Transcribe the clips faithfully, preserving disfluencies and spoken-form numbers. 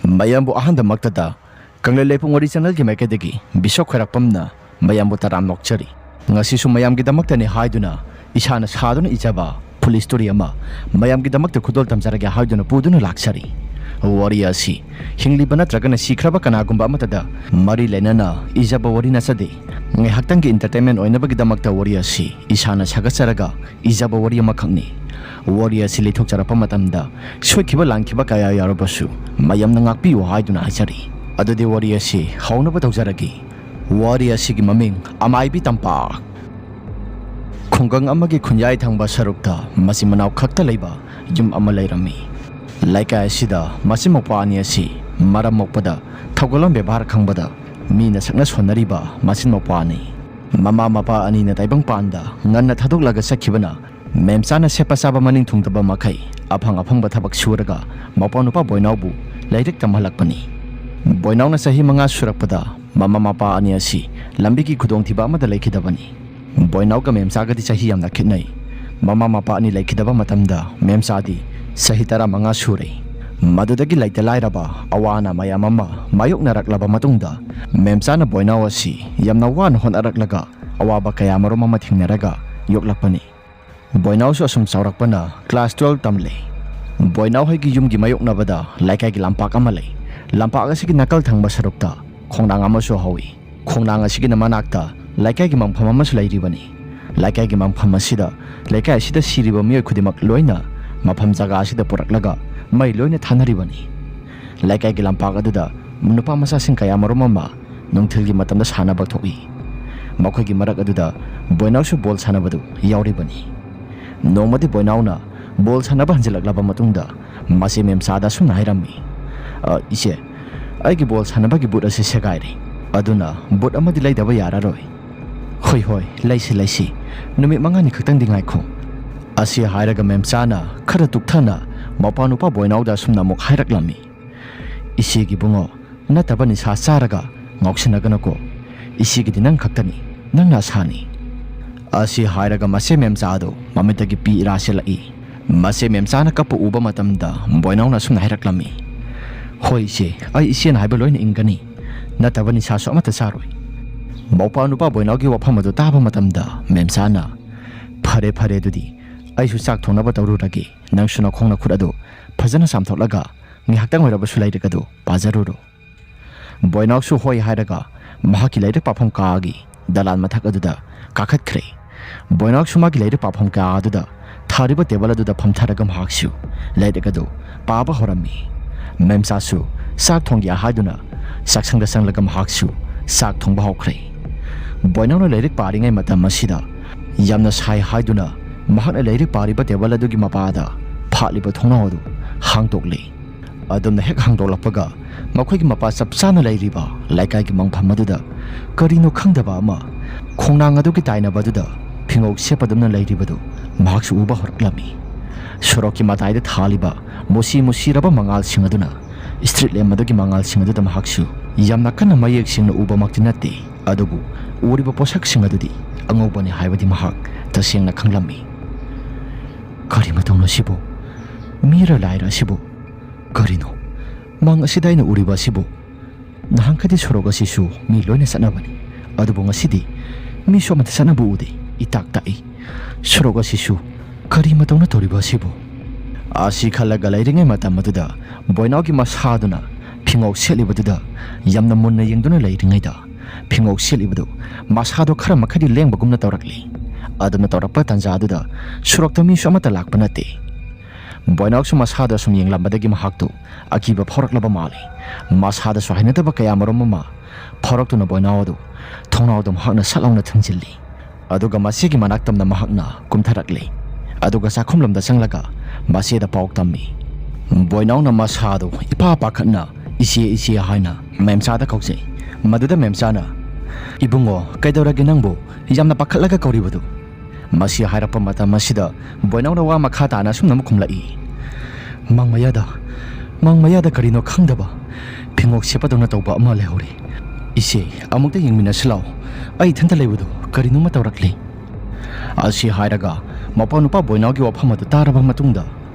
ꯃꯌꯥꯝꯕꯨ ꯑꯍꯥꯟꯕꯃꯛꯇꯗ ꯀꯪꯂꯩ ꯂꯩꯄꯨꯡ ꯋꯥꯔꯤ ꯆꯦꯅꯦꯜꯒꯤ ꯃꯥꯏꯀꯩꯗꯒꯤ ꯕꯤꯁꯣꯞ ꯈ꯭ꯋꯥꯏꯔꯥꯛꯄꯝꯅ ꯃꯌꯥꯝꯕꯨ ꯇꯔꯥꯝꯅ ꯑꯣꯛꯆꯔꯤ꯫ ꯉꯁꯤꯁꯨ ꯃꯌꯥꯝꯒꯤꯗꯃꯛꯇꯅꯤ ꯍꯥꯏꯗꯨꯅ ꯏꯁꯥꯅ ꯁꯥꯗꯨꯅ ꯏꯖꯕ ꯐꯨꯜ ꯁ꯭ꯇꯣꯔꯤ ꯑꯃ ꯃꯌꯥꯝꯒꯤꯗꯃꯛꯇ ꯈꯨꯗꯣꯜ ꯇꯝꯖꯔꯒꯦ ꯍꯥꯏꯗꯨꯅ ꯄꯨꯗꯨꯅ ꯂꯥꯛꯆꯔꯤ꯫ ꯋꯥꯔꯤ ꯑꯁꯤ ꯍꯤꯡꯂꯤꯕ ꯅꯠꯇ꯭ꯔꯒꯅ ꯁꯤꯈ꯭ꯔꯕ ꯀꯅꯥꯒꯨꯝꯕ ꯑꯃꯠꯇꯗ ꯃꯔꯤ ꯂꯩꯅꯅ ꯏꯖꯕ ꯋꯥꯔꯤ ꯅꯠꯆꯗꯦ꯫ ꯉꯥꯏꯍꯥꯛꯇꯪꯒꯤ ꯏꯟꯇꯔꯇꯦꯟꯃꯦꯟ ꯑꯣꯏꯅꯕꯒꯤꯗꯃꯛꯇ ꯋꯥꯔꯤ ꯑꯁꯤ ꯏꯁꯥꯅ ꯁꯥꯒꯠꯆꯔꯒ ꯏꯖꯕ ꯋꯥꯔꯤ ꯑꯃꯈꯛꯅꯤ꯫ ꯋꯥꯔꯤ ꯑꯁꯤ ꯂꯤꯊꯣꯛꯆꯔꯛꯄ ꯃꯇꯝꯗ ꯁꯣꯏꯈꯤꯕ ꯂꯥꯟꯈꯤꯕ ꯀꯌꯥ ꯌꯥꯎꯔꯕꯁꯨ ꯃꯌꯥꯝꯅ ꯉꯥꯛꯄꯤꯌꯨ ꯍꯥꯏꯗꯨꯅ ꯍꯥꯏꯖꯔꯤ꯫ ꯑꯗꯨꯗꯤ ꯋꯥꯔꯤ ꯑꯁꯤ ꯍꯧꯅꯕ ꯇꯧꯖꯔꯒꯦ꯫ ꯋꯥꯔꯤ ꯑꯁꯤꯒꯤ ꯃꯃꯤꯡ ꯑꯃꯥꯏꯕꯤ ꯇꯝꯄꯥꯛ꯫ ꯈꯨꯡꯒꯪ ꯑꯃꯒꯤ ꯈꯨꯟꯌꯥꯏ ꯊꯪꯕ ꯁꯔꯨꯛꯇ ꯃꯆꯤꯟ ꯃꯅꯥꯎ ꯈꯛꯇ ꯂꯩꯕ ꯌꯨꯝ ꯑꯃ ꯂꯩꯔꯝꯃꯤ꯫ ꯂꯩꯀꯥꯏ ꯑꯁꯤꯗ ꯃꯆꯤꯟ ꯃꯧꯄ꯭ꯋꯥ ꯑꯅꯤ ꯑꯁꯤ ꯃꯔꯝ ꯃꯣꯛꯄꯗ ꯊꯧꯒꯜꯂꯣꯟ ꯕꯦꯕꯥꯔ ꯈꯪꯕꯗ ꯃꯤꯅ ꯁꯛꯅ ꯁꯣꯟꯅꯔꯤꯕ ꯃꯆꯤꯟ ꯃꯧꯄ꯭ꯋꯥꯅꯤ꯫ ꯃꯃꯥ ꯃꯄꯥ ꯑꯅꯤꯅ ꯇꯥꯏꯕꯪ ꯄꯥꯟꯗ ꯉꯟꯅ ꯊꯥꯗꯣꯛꯂꯒ ꯆꯠꯈꯤꯕꯅ ꯃꯦꯝꯆꯥꯅ ꯁꯦꯠꯄ ꯆꯥꯕ ꯃꯅꯤꯡ ꯊꯨꯡꯗꯕ ꯃꯈꯩ ꯑꯐꯪ ꯑꯐꯪꯕ ꯊꯕꯛ ꯁꯨꯔꯒ ꯃꯧꯄ꯭ꯋꯥ ꯅꯨꯄꯥ ꯕꯣꯏꯅꯥꯎꯕꯨ ꯂꯥꯏꯔꯤꯛ ꯇꯝꯍꯜꯂꯛꯄꯅꯤ꯫ ꯕꯣꯏꯅꯥꯎꯅ ꯆꯍꯤ ꯃꯉꯥ ꯁꯨꯔꯛꯄꯗ ꯃꯃꯥ ꯃꯄꯥ ꯑꯅꯤ ꯑꯁꯤ ꯂꯝꯕꯤꯒꯤ ꯈꯨꯗꯣꯡꯊꯤꯕ ꯑꯃꯗ ꯂꯩꯈꯤꯗꯕꯅꯤ꯫ ꯕꯣꯏꯅꯥꯎꯒ ꯃꯦꯝꯆꯥꯒꯗꯤ ꯆꯍꯤ ꯌꯥꯝꯅ ꯈꯦꯠꯅꯩ꯫ ꯃꯃꯥ ꯃꯄꯥ ꯑꯅꯤ ꯂꯩꯈꯤꯗꯕ ꯃꯇꯝꯗ ꯃꯦꯝꯆꯥꯗꯤ ꯆꯍꯤ ꯇꯔꯥꯃꯉꯥ ꯁꯨꯔꯦ꯫ ꯃꯗꯨꯗꯒꯤ ꯂꯩꯇ ꯂꯥꯏꯔꯕ ꯑꯋꯥ ꯑꯅꯥ ꯃꯌꯥꯝ ꯑꯃ ꯃꯥꯌꯣꯛꯅꯔꯛꯂꯕ ꯃꯇꯨꯡꯗ ꯃꯦꯝꯆꯥꯅ ꯕꯣꯏꯅꯥꯎ ꯑꯁꯤ ꯌꯥꯝꯅ ꯋꯥꯅ ꯍꯣꯠꯅꯔꯛꯂꯒ ꯑꯋꯥꯕ ꯀꯌꯥ ꯃꯔꯨꯝ ꯑꯃ ꯊꯦꯡꯅꯔꯒ ꯌꯣꯛꯂꯛꯄꯅꯤ꯫ ꯕꯣꯏꯅꯥꯎꯁꯨ ꯑꯁꯨꯝ ꯆꯥꯎꯔꯛꯄꯅ ꯀ꯭ꯂꯥꯁ ꯇꯨꯋꯦꯜꯕ ꯇꯝꯂꯦ꯫ ꯕꯣꯏꯅꯥꯎ ꯍꯣꯏꯒꯤ ꯌꯨꯝꯒꯤ ꯃꯥꯌꯣꯛꯅꯕꯗ ꯂꯩꯀꯥꯏꯒꯤ ꯂꯝꯄꯥꯛ ꯑꯃ ꯂꯩ꯫ ꯂꯝꯄꯥꯛ ꯑꯁꯤꯒꯤ ꯅꯥꯀꯜ ꯊꯪꯕ ꯁꯔꯨꯛꯇ ꯈꯣꯡꯅꯥꯡ ꯑꯃꯁꯨ ꯍꯧꯏ꯫ ꯈꯣꯡꯅꯥꯡ ꯑꯁꯤꯒꯤꯅ ꯃꯅꯥꯛꯇ ꯂꯩꯀꯥꯏꯒꯤ ꯃꯪꯐꯝ ꯑꯃꯁꯨ ꯂꯩꯔꯤꯕꯅꯤ꯫ ꯂꯩꯀꯥꯏꯒꯤ ꯃꯪꯐꯝ ꯑꯁꯤꯗ ꯂꯩꯀꯥꯏ ꯑꯁꯤꯗ ꯁꯤꯔꯤꯕ ꯃꯤꯑꯣꯏ ꯈꯨꯗꯤꯡꯃꯛ ꯂꯣꯏꯅ ꯃꯐꯝ ꯖꯒꯥ ꯑꯁꯤꯗ ꯄꯨꯔꯛꯂꯒ ꯃꯩ ꯂꯣꯏꯅ ꯊꯥꯅꯔꯤꯕꯅꯤ꯫ ꯂꯩꯀꯥꯏꯒꯤ ꯂꯝꯄꯥꯛ ꯑꯗꯨꯗ ꯅꯨꯄꯥ ꯃꯆꯥꯁꯤꯡ ꯀꯌꯥ ꯃꯔꯨꯝ ꯑꯃ ꯅꯨꯡꯊꯤꯜꯒꯤ ꯃꯇꯝꯗ ꯁꯥꯟꯅꯕ ꯊꯣꯛꯏ꯫ ꯃꯈꯣꯏꯒꯤ ꯃꯔꯛ ꯑꯗꯨꯗ ꯕꯣꯏꯅꯥꯎꯁꯨ ꯕꯣꯜ ꯁꯥꯟꯅꯕꯗꯨ ꯌꯥꯎꯔꯤꯕꯅꯤ꯫ ꯅꯣꯡꯃꯗꯤ ꯕꯣꯏꯅꯥꯎꯅ ꯕꯣꯜ ꯁꯥꯟꯅꯕ ꯍꯟꯖꯤꯜꯂꯛꯂꯕ ꯃꯇꯨꯡꯗ ꯃꯆꯦ ꯃꯦꯝꯆꯥꯗ ꯑꯁꯨꯝꯅ ꯍꯥꯏꯔꯝꯃꯤ, "ꯑ, ꯏꯆꯦ, ꯑꯩꯒꯤ ꯕꯣꯜ ꯁꯥꯟꯅꯕꯒꯤ ꯕꯨꯠ ꯑꯁꯤ ꯁꯦꯒꯥꯏꯔꯦ꯫ ꯑꯗꯨꯅ ꯕꯨꯠ ꯑꯃꯗꯤ ꯂꯩꯗꯕ ꯌꯥꯔꯔꯣꯏ꯫" "ꯍꯣꯏ, ꯍꯣꯏ, ꯂꯩꯁꯤ, ꯂꯩꯁꯤ꯫ ꯅꯨꯃꯤꯠ ꯃꯉꯥꯅꯤ ꯈꯛꯇꯪꯗꯤ ꯉꯥꯏꯈꯣ꯫" ꯑꯁꯤ ꯍꯥꯏꯔꯒ ꯃꯦꯝꯆꯥꯅ ꯈꯔ ꯇꯨꯛꯊꯅ ꯃꯧꯄ꯭ꯋꯥ ꯅꯨꯄꯥ ꯕꯣꯏꯅꯥꯎꯗ ꯑꯁꯨꯝꯅ ꯑꯃꯨꯛ ꯍꯥꯏꯔꯛꯂꯝꯃꯤ, "ꯏꯆꯦꯒꯤ ꯕꯨꯡꯉꯣ, ꯅꯠꯇꯕ ꯅꯤꯁꯥ ꯆꯥꯔꯒ ꯉꯥꯎꯁꯤꯟꯅꯒꯅꯨꯀꯣ꯫ ꯏꯆꯦꯒꯤꯗꯤ ꯅꯪ ꯈꯛꯇꯅꯤ, ꯅꯪꯅ ꯑꯁꯥꯅꯤ꯫" ꯑꯁꯤ ꯍꯥꯏꯔꯒ ꯃꯆꯦ ꯃꯦꯝꯆꯥꯗꯨ ꯃꯃꯤꯠꯇꯒꯤ ꯄꯤ ꯏꯔꯥ ꯆꯦꯜꯂꯛꯏ꯫ ꯃꯆꯦ ꯃꯦꯝꯆꯥꯅ ꯀꯞꯄ ꯎꯕ ꯃꯇꯝꯗ ꯕꯣꯏꯅꯥꯎꯅ ꯑꯁꯨꯝꯅ ꯍꯥꯏꯔꯛꯂꯝꯃꯤ, "ꯍꯣꯏ ꯏꯆꯦ, ꯑꯩ ꯏꯆꯦꯅ ꯍꯥꯏꯕ ꯂꯣꯏꯅ ꯏꯟꯒꯅꯤ, ꯅꯠꯇꯕ ꯅꯤꯁꯥꯁꯨ ꯑꯃꯠꯇ ꯆꯥꯔꯣꯏ"꯫ ꯃꯧꯄꯥ ꯅꯨꯄꯥ ꯕꯣꯏꯅꯥꯎꯒꯤ ꯋꯥꯐꯝ ꯑꯗꯨ ꯇꯥꯕ ꯃꯇꯝꯗ ꯃꯦꯝꯆꯥꯅ, "ꯐꯔꯦ ꯐꯔꯦ, ꯑꯗꯨꯗꯤ ꯑꯩꯁꯨ ꯆꯥꯛ ꯊꯣꯡꯅꯕ ꯇꯧꯔꯨꯔꯒꯦ, ꯅꯪꯁꯨ ꯅꯈꯣꯡ ꯅꯈꯨꯠ ꯑꯗꯨ ꯐꯖꯅ ꯆꯥꯝꯊꯣꯛꯂꯒ ꯉꯥꯏꯍꯥꯛꯇꯪ ꯑꯣꯏꯔꯕꯁꯨ ꯂꯥꯏꯔꯤꯛ ꯑꯗꯨ ꯄꯥꯖꯔꯨꯔꯣ"꯫ ꯕꯣꯏꯅꯥꯎꯁꯨ ꯍꯣꯏ ꯍꯥꯏꯔꯒ ꯃꯍꯥꯛꯀꯤ ꯂꯥꯏꯔꯤꯛ ꯄꯥꯐꯝ ꯀꯥꯒꯤ ꯗꯂꯥꯟ ꯃꯊꯛ ꯑꯗꯨꯗ ꯀꯥꯈꯠꯈ꯭ꯔꯦ꯫ ꯕꯣꯏꯅꯥꯎꯁꯨ ꯃꯥꯒꯤ ꯂꯥꯏꯔꯤꯛ ꯄꯥꯐꯝ ꯀꯥ ꯑꯗꯨꯗ ꯊꯥꯔꯤꯕ ꯇꯦꯕꯜ ꯑꯗꯨꯗ ꯐꯝꯊꯔꯒ ꯃꯍꯥꯛꯁꯨ ꯂꯥꯏꯔꯤꯛ ꯑꯗꯨ ꯄꯥꯕ ꯍꯧꯔꯝꯃꯤ꯫ ꯃꯦꯝꯆꯥꯁꯨ ꯆꯥꯛ ꯊꯣꯡꯒꯦ ꯍꯥꯏꯗꯨꯅ ꯆꯥꯛꯁꯪꯗ ꯆꯪꯂꯒ ꯃꯍꯥꯛꯁꯨ ꯆꯥꯛ ꯊꯣꯡꯕ ꯍꯧꯈ꯭ꯔꯦ꯫ ꯕꯣꯏꯅꯥꯎꯅ ꯂꯥꯏꯔꯤꯛ ꯄꯥꯔꯤꯉꯩ ꯃꯇꯝ ꯑꯁꯤꯗ ꯌꯥꯝꯅ ꯁꯥꯏ ꯍꯥꯏꯗꯨꯅ ꯃꯍꯥꯛꯅ ꯂꯥꯏꯔꯤꯛ ꯄꯥꯔꯤꯕ ꯇꯦꯕꯜ ꯑꯗꯨꯒꯤ ꯃꯄꯥꯗ ꯐꯥꯠꯂꯤꯕ ꯊꯣꯡꯅꯥꯎ ꯑꯗꯨ ꯍꯥꯡꯗꯣꯛꯂꯦ꯫ ꯑꯗꯨꯝꯅ ꯍꯦꯛ ꯍꯥꯡꯗꯣꯛꯂꯛꯄꯒ ꯃꯈꯣꯏꯒꯤ ꯃꯄꯥ ꯆꯞ ꯆꯥꯅ ꯂꯩꯔꯤꯕ ꯂꯩꯀꯥꯏꯒꯤ ꯃꯪꯐꯝ ꯑꯗꯨꯗ ꯀꯔꯤꯅꯣ ꯈꯪꯗꯕ ꯑꯃ ꯈꯣꯡꯅꯥꯡ ꯑꯗꯨꯒꯤ ꯇꯥꯏꯅꯕ ꯑꯗꯨꯗ ꯐꯤꯉꯧ ꯁꯦꯠꯄꯗꯨꯝꯅ ꯂꯩꯔꯤꯕꯗꯨ ꯃꯍꯥꯛꯁꯨ ꯎꯕ ꯍꯧꯔꯛꯂꯝꯃꯤ꯫ ꯁꯣꯔꯣꯛꯀꯤ ꯃꯇꯥꯏꯗ ꯊꯥꯜꯂꯤꯕ ꯃꯨꯁꯤ ꯃꯨꯁꯤꯔꯕ ꯃꯉꯥꯜꯁꯤꯡ ꯑꯗꯨꯅ ꯁ꯭ꯇ꯭ꯔꯤꯠ ꯂꯦꯝꯞ ꯑꯗꯨꯒꯤ ꯃꯉꯥꯜꯁꯤꯡ ꯑꯗꯨꯗ ꯃꯍꯥꯛꯁꯨ ꯌꯥꯝꯅ ꯀꯟꯅ ꯃꯌꯦꯛ ꯁꯦꯡꯅ ꯎꯕꯃꯛꯇꯤ ꯅꯠꯇꯦ, ꯑꯗꯨꯕꯨ ꯎꯔꯤꯕ ꯄꯣꯠꯁꯛꯁꯤꯡ ꯑꯗꯨꯗꯤ ꯑꯉꯧꯕꯅꯤ ꯍꯥꯏꯕꯗꯤ ꯃꯍꯥꯛ ꯇꯁꯦꯡꯅ ꯈꯪꯂꯝꯃꯤ꯫ "ꯀꯔꯤ ꯃꯇꯧꯅꯣ ꯁꯤꯕꯨ? ꯃꯤꯔ ꯂꯥꯏꯔ ꯑꯁꯤꯕꯨ? ꯀꯔꯤꯅꯣ ꯃꯪ ꯑꯁꯤꯗ ꯑꯩꯅ ꯎꯔꯤꯕ ꯑꯁꯤꯕꯨ? ꯅꯍꯥꯟꯈꯩꯗꯤ ꯁꯣꯔꯣꯛ ꯑꯁꯤꯁꯨ ꯃꯤ ꯂꯣꯏꯅ ꯆꯠꯅꯕꯅꯤ, ꯑꯗꯨꯕꯨ ꯉꯁꯤꯗꯤ ꯃꯤꯁꯨ ꯑꯃꯠꯇ ꯆꯠꯅꯕ ꯎꯗꯦ꯫ ꯏꯇꯥꯛ ꯇꯥꯛꯏ꯫ ꯁꯣꯔꯣꯛ ꯑꯁꯤꯁꯨ ꯀꯔꯤ ꯃꯇꯧꯅ ꯇꯧꯔꯤꯕ ꯑꯁꯤꯕꯨ?" ꯑꯁꯤ ꯈꯜꯂꯒ ꯂꯩꯔꯤꯉꯩ ꯃꯇꯝ ꯑꯗꯨꯗ ꯕꯣꯏꯅꯥꯎꯒꯤ ꯃꯁꯥꯗꯨꯅ ꯐꯤꯉꯧ ꯁꯦꯠꯂꯤꯕꯗꯨꯗ ꯌꯥꯝꯅ ꯃꯨꯟꯅ ꯌꯦꯡꯗꯨꯅ ꯂꯩꯔꯤꯉꯩꯗ ꯐꯤꯉꯧ ꯁꯦꯠꯂꯤꯕꯗꯨ ꯃꯁꯥꯗꯣ ꯈꯔ ꯃꯈꯩꯗꯤ ꯂꯦꯡꯕꯒꯨꯝꯅ ꯇꯧꯔꯛꯂꯤ꯫ ꯑꯗꯨꯅ ꯇꯧꯔꯛꯄ ꯇꯥꯟꯖꯥ ꯑꯗꯨꯗ ꯁꯣꯔꯣꯛꯇ ꯃꯤꯁꯨ ꯑꯃꯠꯇ ꯂꯥꯛꯄ ꯅꯠꯇꯦ꯫ ꯕꯣꯏꯅꯥꯎꯁꯨ ꯃꯁꯥꯗ ꯁꯨꯝ ꯌꯦꯡꯂꯝꯕꯗꯒꯤ ꯃꯍꯥꯛꯇꯨ ꯑꯀꯤꯕ ꯐꯥꯎꯔꯛꯂꯕ ꯃꯥꯜꯂꯤ꯫ ꯃꯁꯥꯗꯁꯨ ꯍꯩꯅꯗꯕ ꯀꯌꯥ ꯃꯔꯨꯝ ꯑꯃ ꯐꯥꯎꯔꯛꯇꯨꯅ ꯕꯣꯏꯅꯥꯎ ꯑꯗꯨ ꯊꯣꯡꯅꯥꯎꯗ ꯃꯍꯥꯛꯅ ꯁꯠ ꯂꯥꯎꯅ ꯊꯤꯡꯖꯤꯜꯂꯤ꯫ ꯑꯗꯨꯒ ꯃꯁꯤꯒꯤ ꯃꯅꯥꯛ ꯇꯝꯅ ꯃꯍꯥꯛꯅ ꯀꯨꯝꯊꯔꯛꯂꯤ꯫ ꯑꯗꯨꯒ ꯆꯥꯛꯈꯨꯝꯂꯣꯝꯗ ꯆꯪꯂꯒ ꯃꯁꯤꯗ ꯄꯥꯎ ꯇꯝꯃꯤ꯫ ꯕꯣꯏꯅꯥꯎꯅ ꯃꯁꯥꯗꯨ ꯏꯄꯥ ꯄꯥꯈꯠꯅ "ꯏꯆꯦ, ꯏꯆꯦ" ꯍꯥꯏꯅ ꯃꯦꯝꯆꯥꯗ ꯀꯧꯖꯩ꯫ ꯃꯗꯨꯗ ꯃꯦꯝꯆꯥꯅ, "ꯏꯕꯨꯡꯉꯣ, ꯀꯩꯗꯧꯔꯒꯦ ꯅꯪꯕꯨ ꯌꯥꯝꯅ ꯄꯥꯈꯠꯂꯒ ꯀꯧꯔꯤꯕꯗꯨ?" ꯃꯁꯤ ꯍꯥꯏꯔꯛꯄ ꯃꯇꯝ ꯑꯁꯤꯗ ꯕꯣꯏꯅꯥꯎꯅ ꯋꯥ ꯃꯈꯥ ꯇꯥꯅ ꯑꯁꯨꯝꯅ ꯑꯃꯨꯛ ꯈꯨꯝꯂꯛꯏ, "ꯃꯪ ꯃꯌꯥꯗ, ꯃꯪ ꯃꯌꯥꯗ ꯀꯔꯤꯅꯣ ꯈꯪꯗꯕ ꯐꯤꯉꯣꯛ ꯁꯦꯠꯄꯗꯧꯅ ꯇꯧꯕ ꯑꯃ ꯂꯩꯍꯧꯔꯤ꯫ ꯏꯆꯦ, ꯑꯃꯨꯛꯇ ꯌꯦꯡꯃꯤꯟꯅꯁꯤ ꯂꯥꯎ꯫ ꯑꯩ ꯏꯊꯟꯇ ꯂꯩꯕꯗꯨ ꯀꯔꯤꯅꯣꯃ ꯇꯧꯔꯛꯂꯤ"꯫ ꯑꯁꯤ ꯍꯥꯏꯔꯒ ꯃꯄꯥ ꯅꯨꯄꯥ ꯕꯣꯏꯅꯥꯎꯒꯤ ꯋꯥꯐꯝ ꯑꯗꯨ ꯇꯥꯔꯕ ꯃꯇꯨꯡꯗ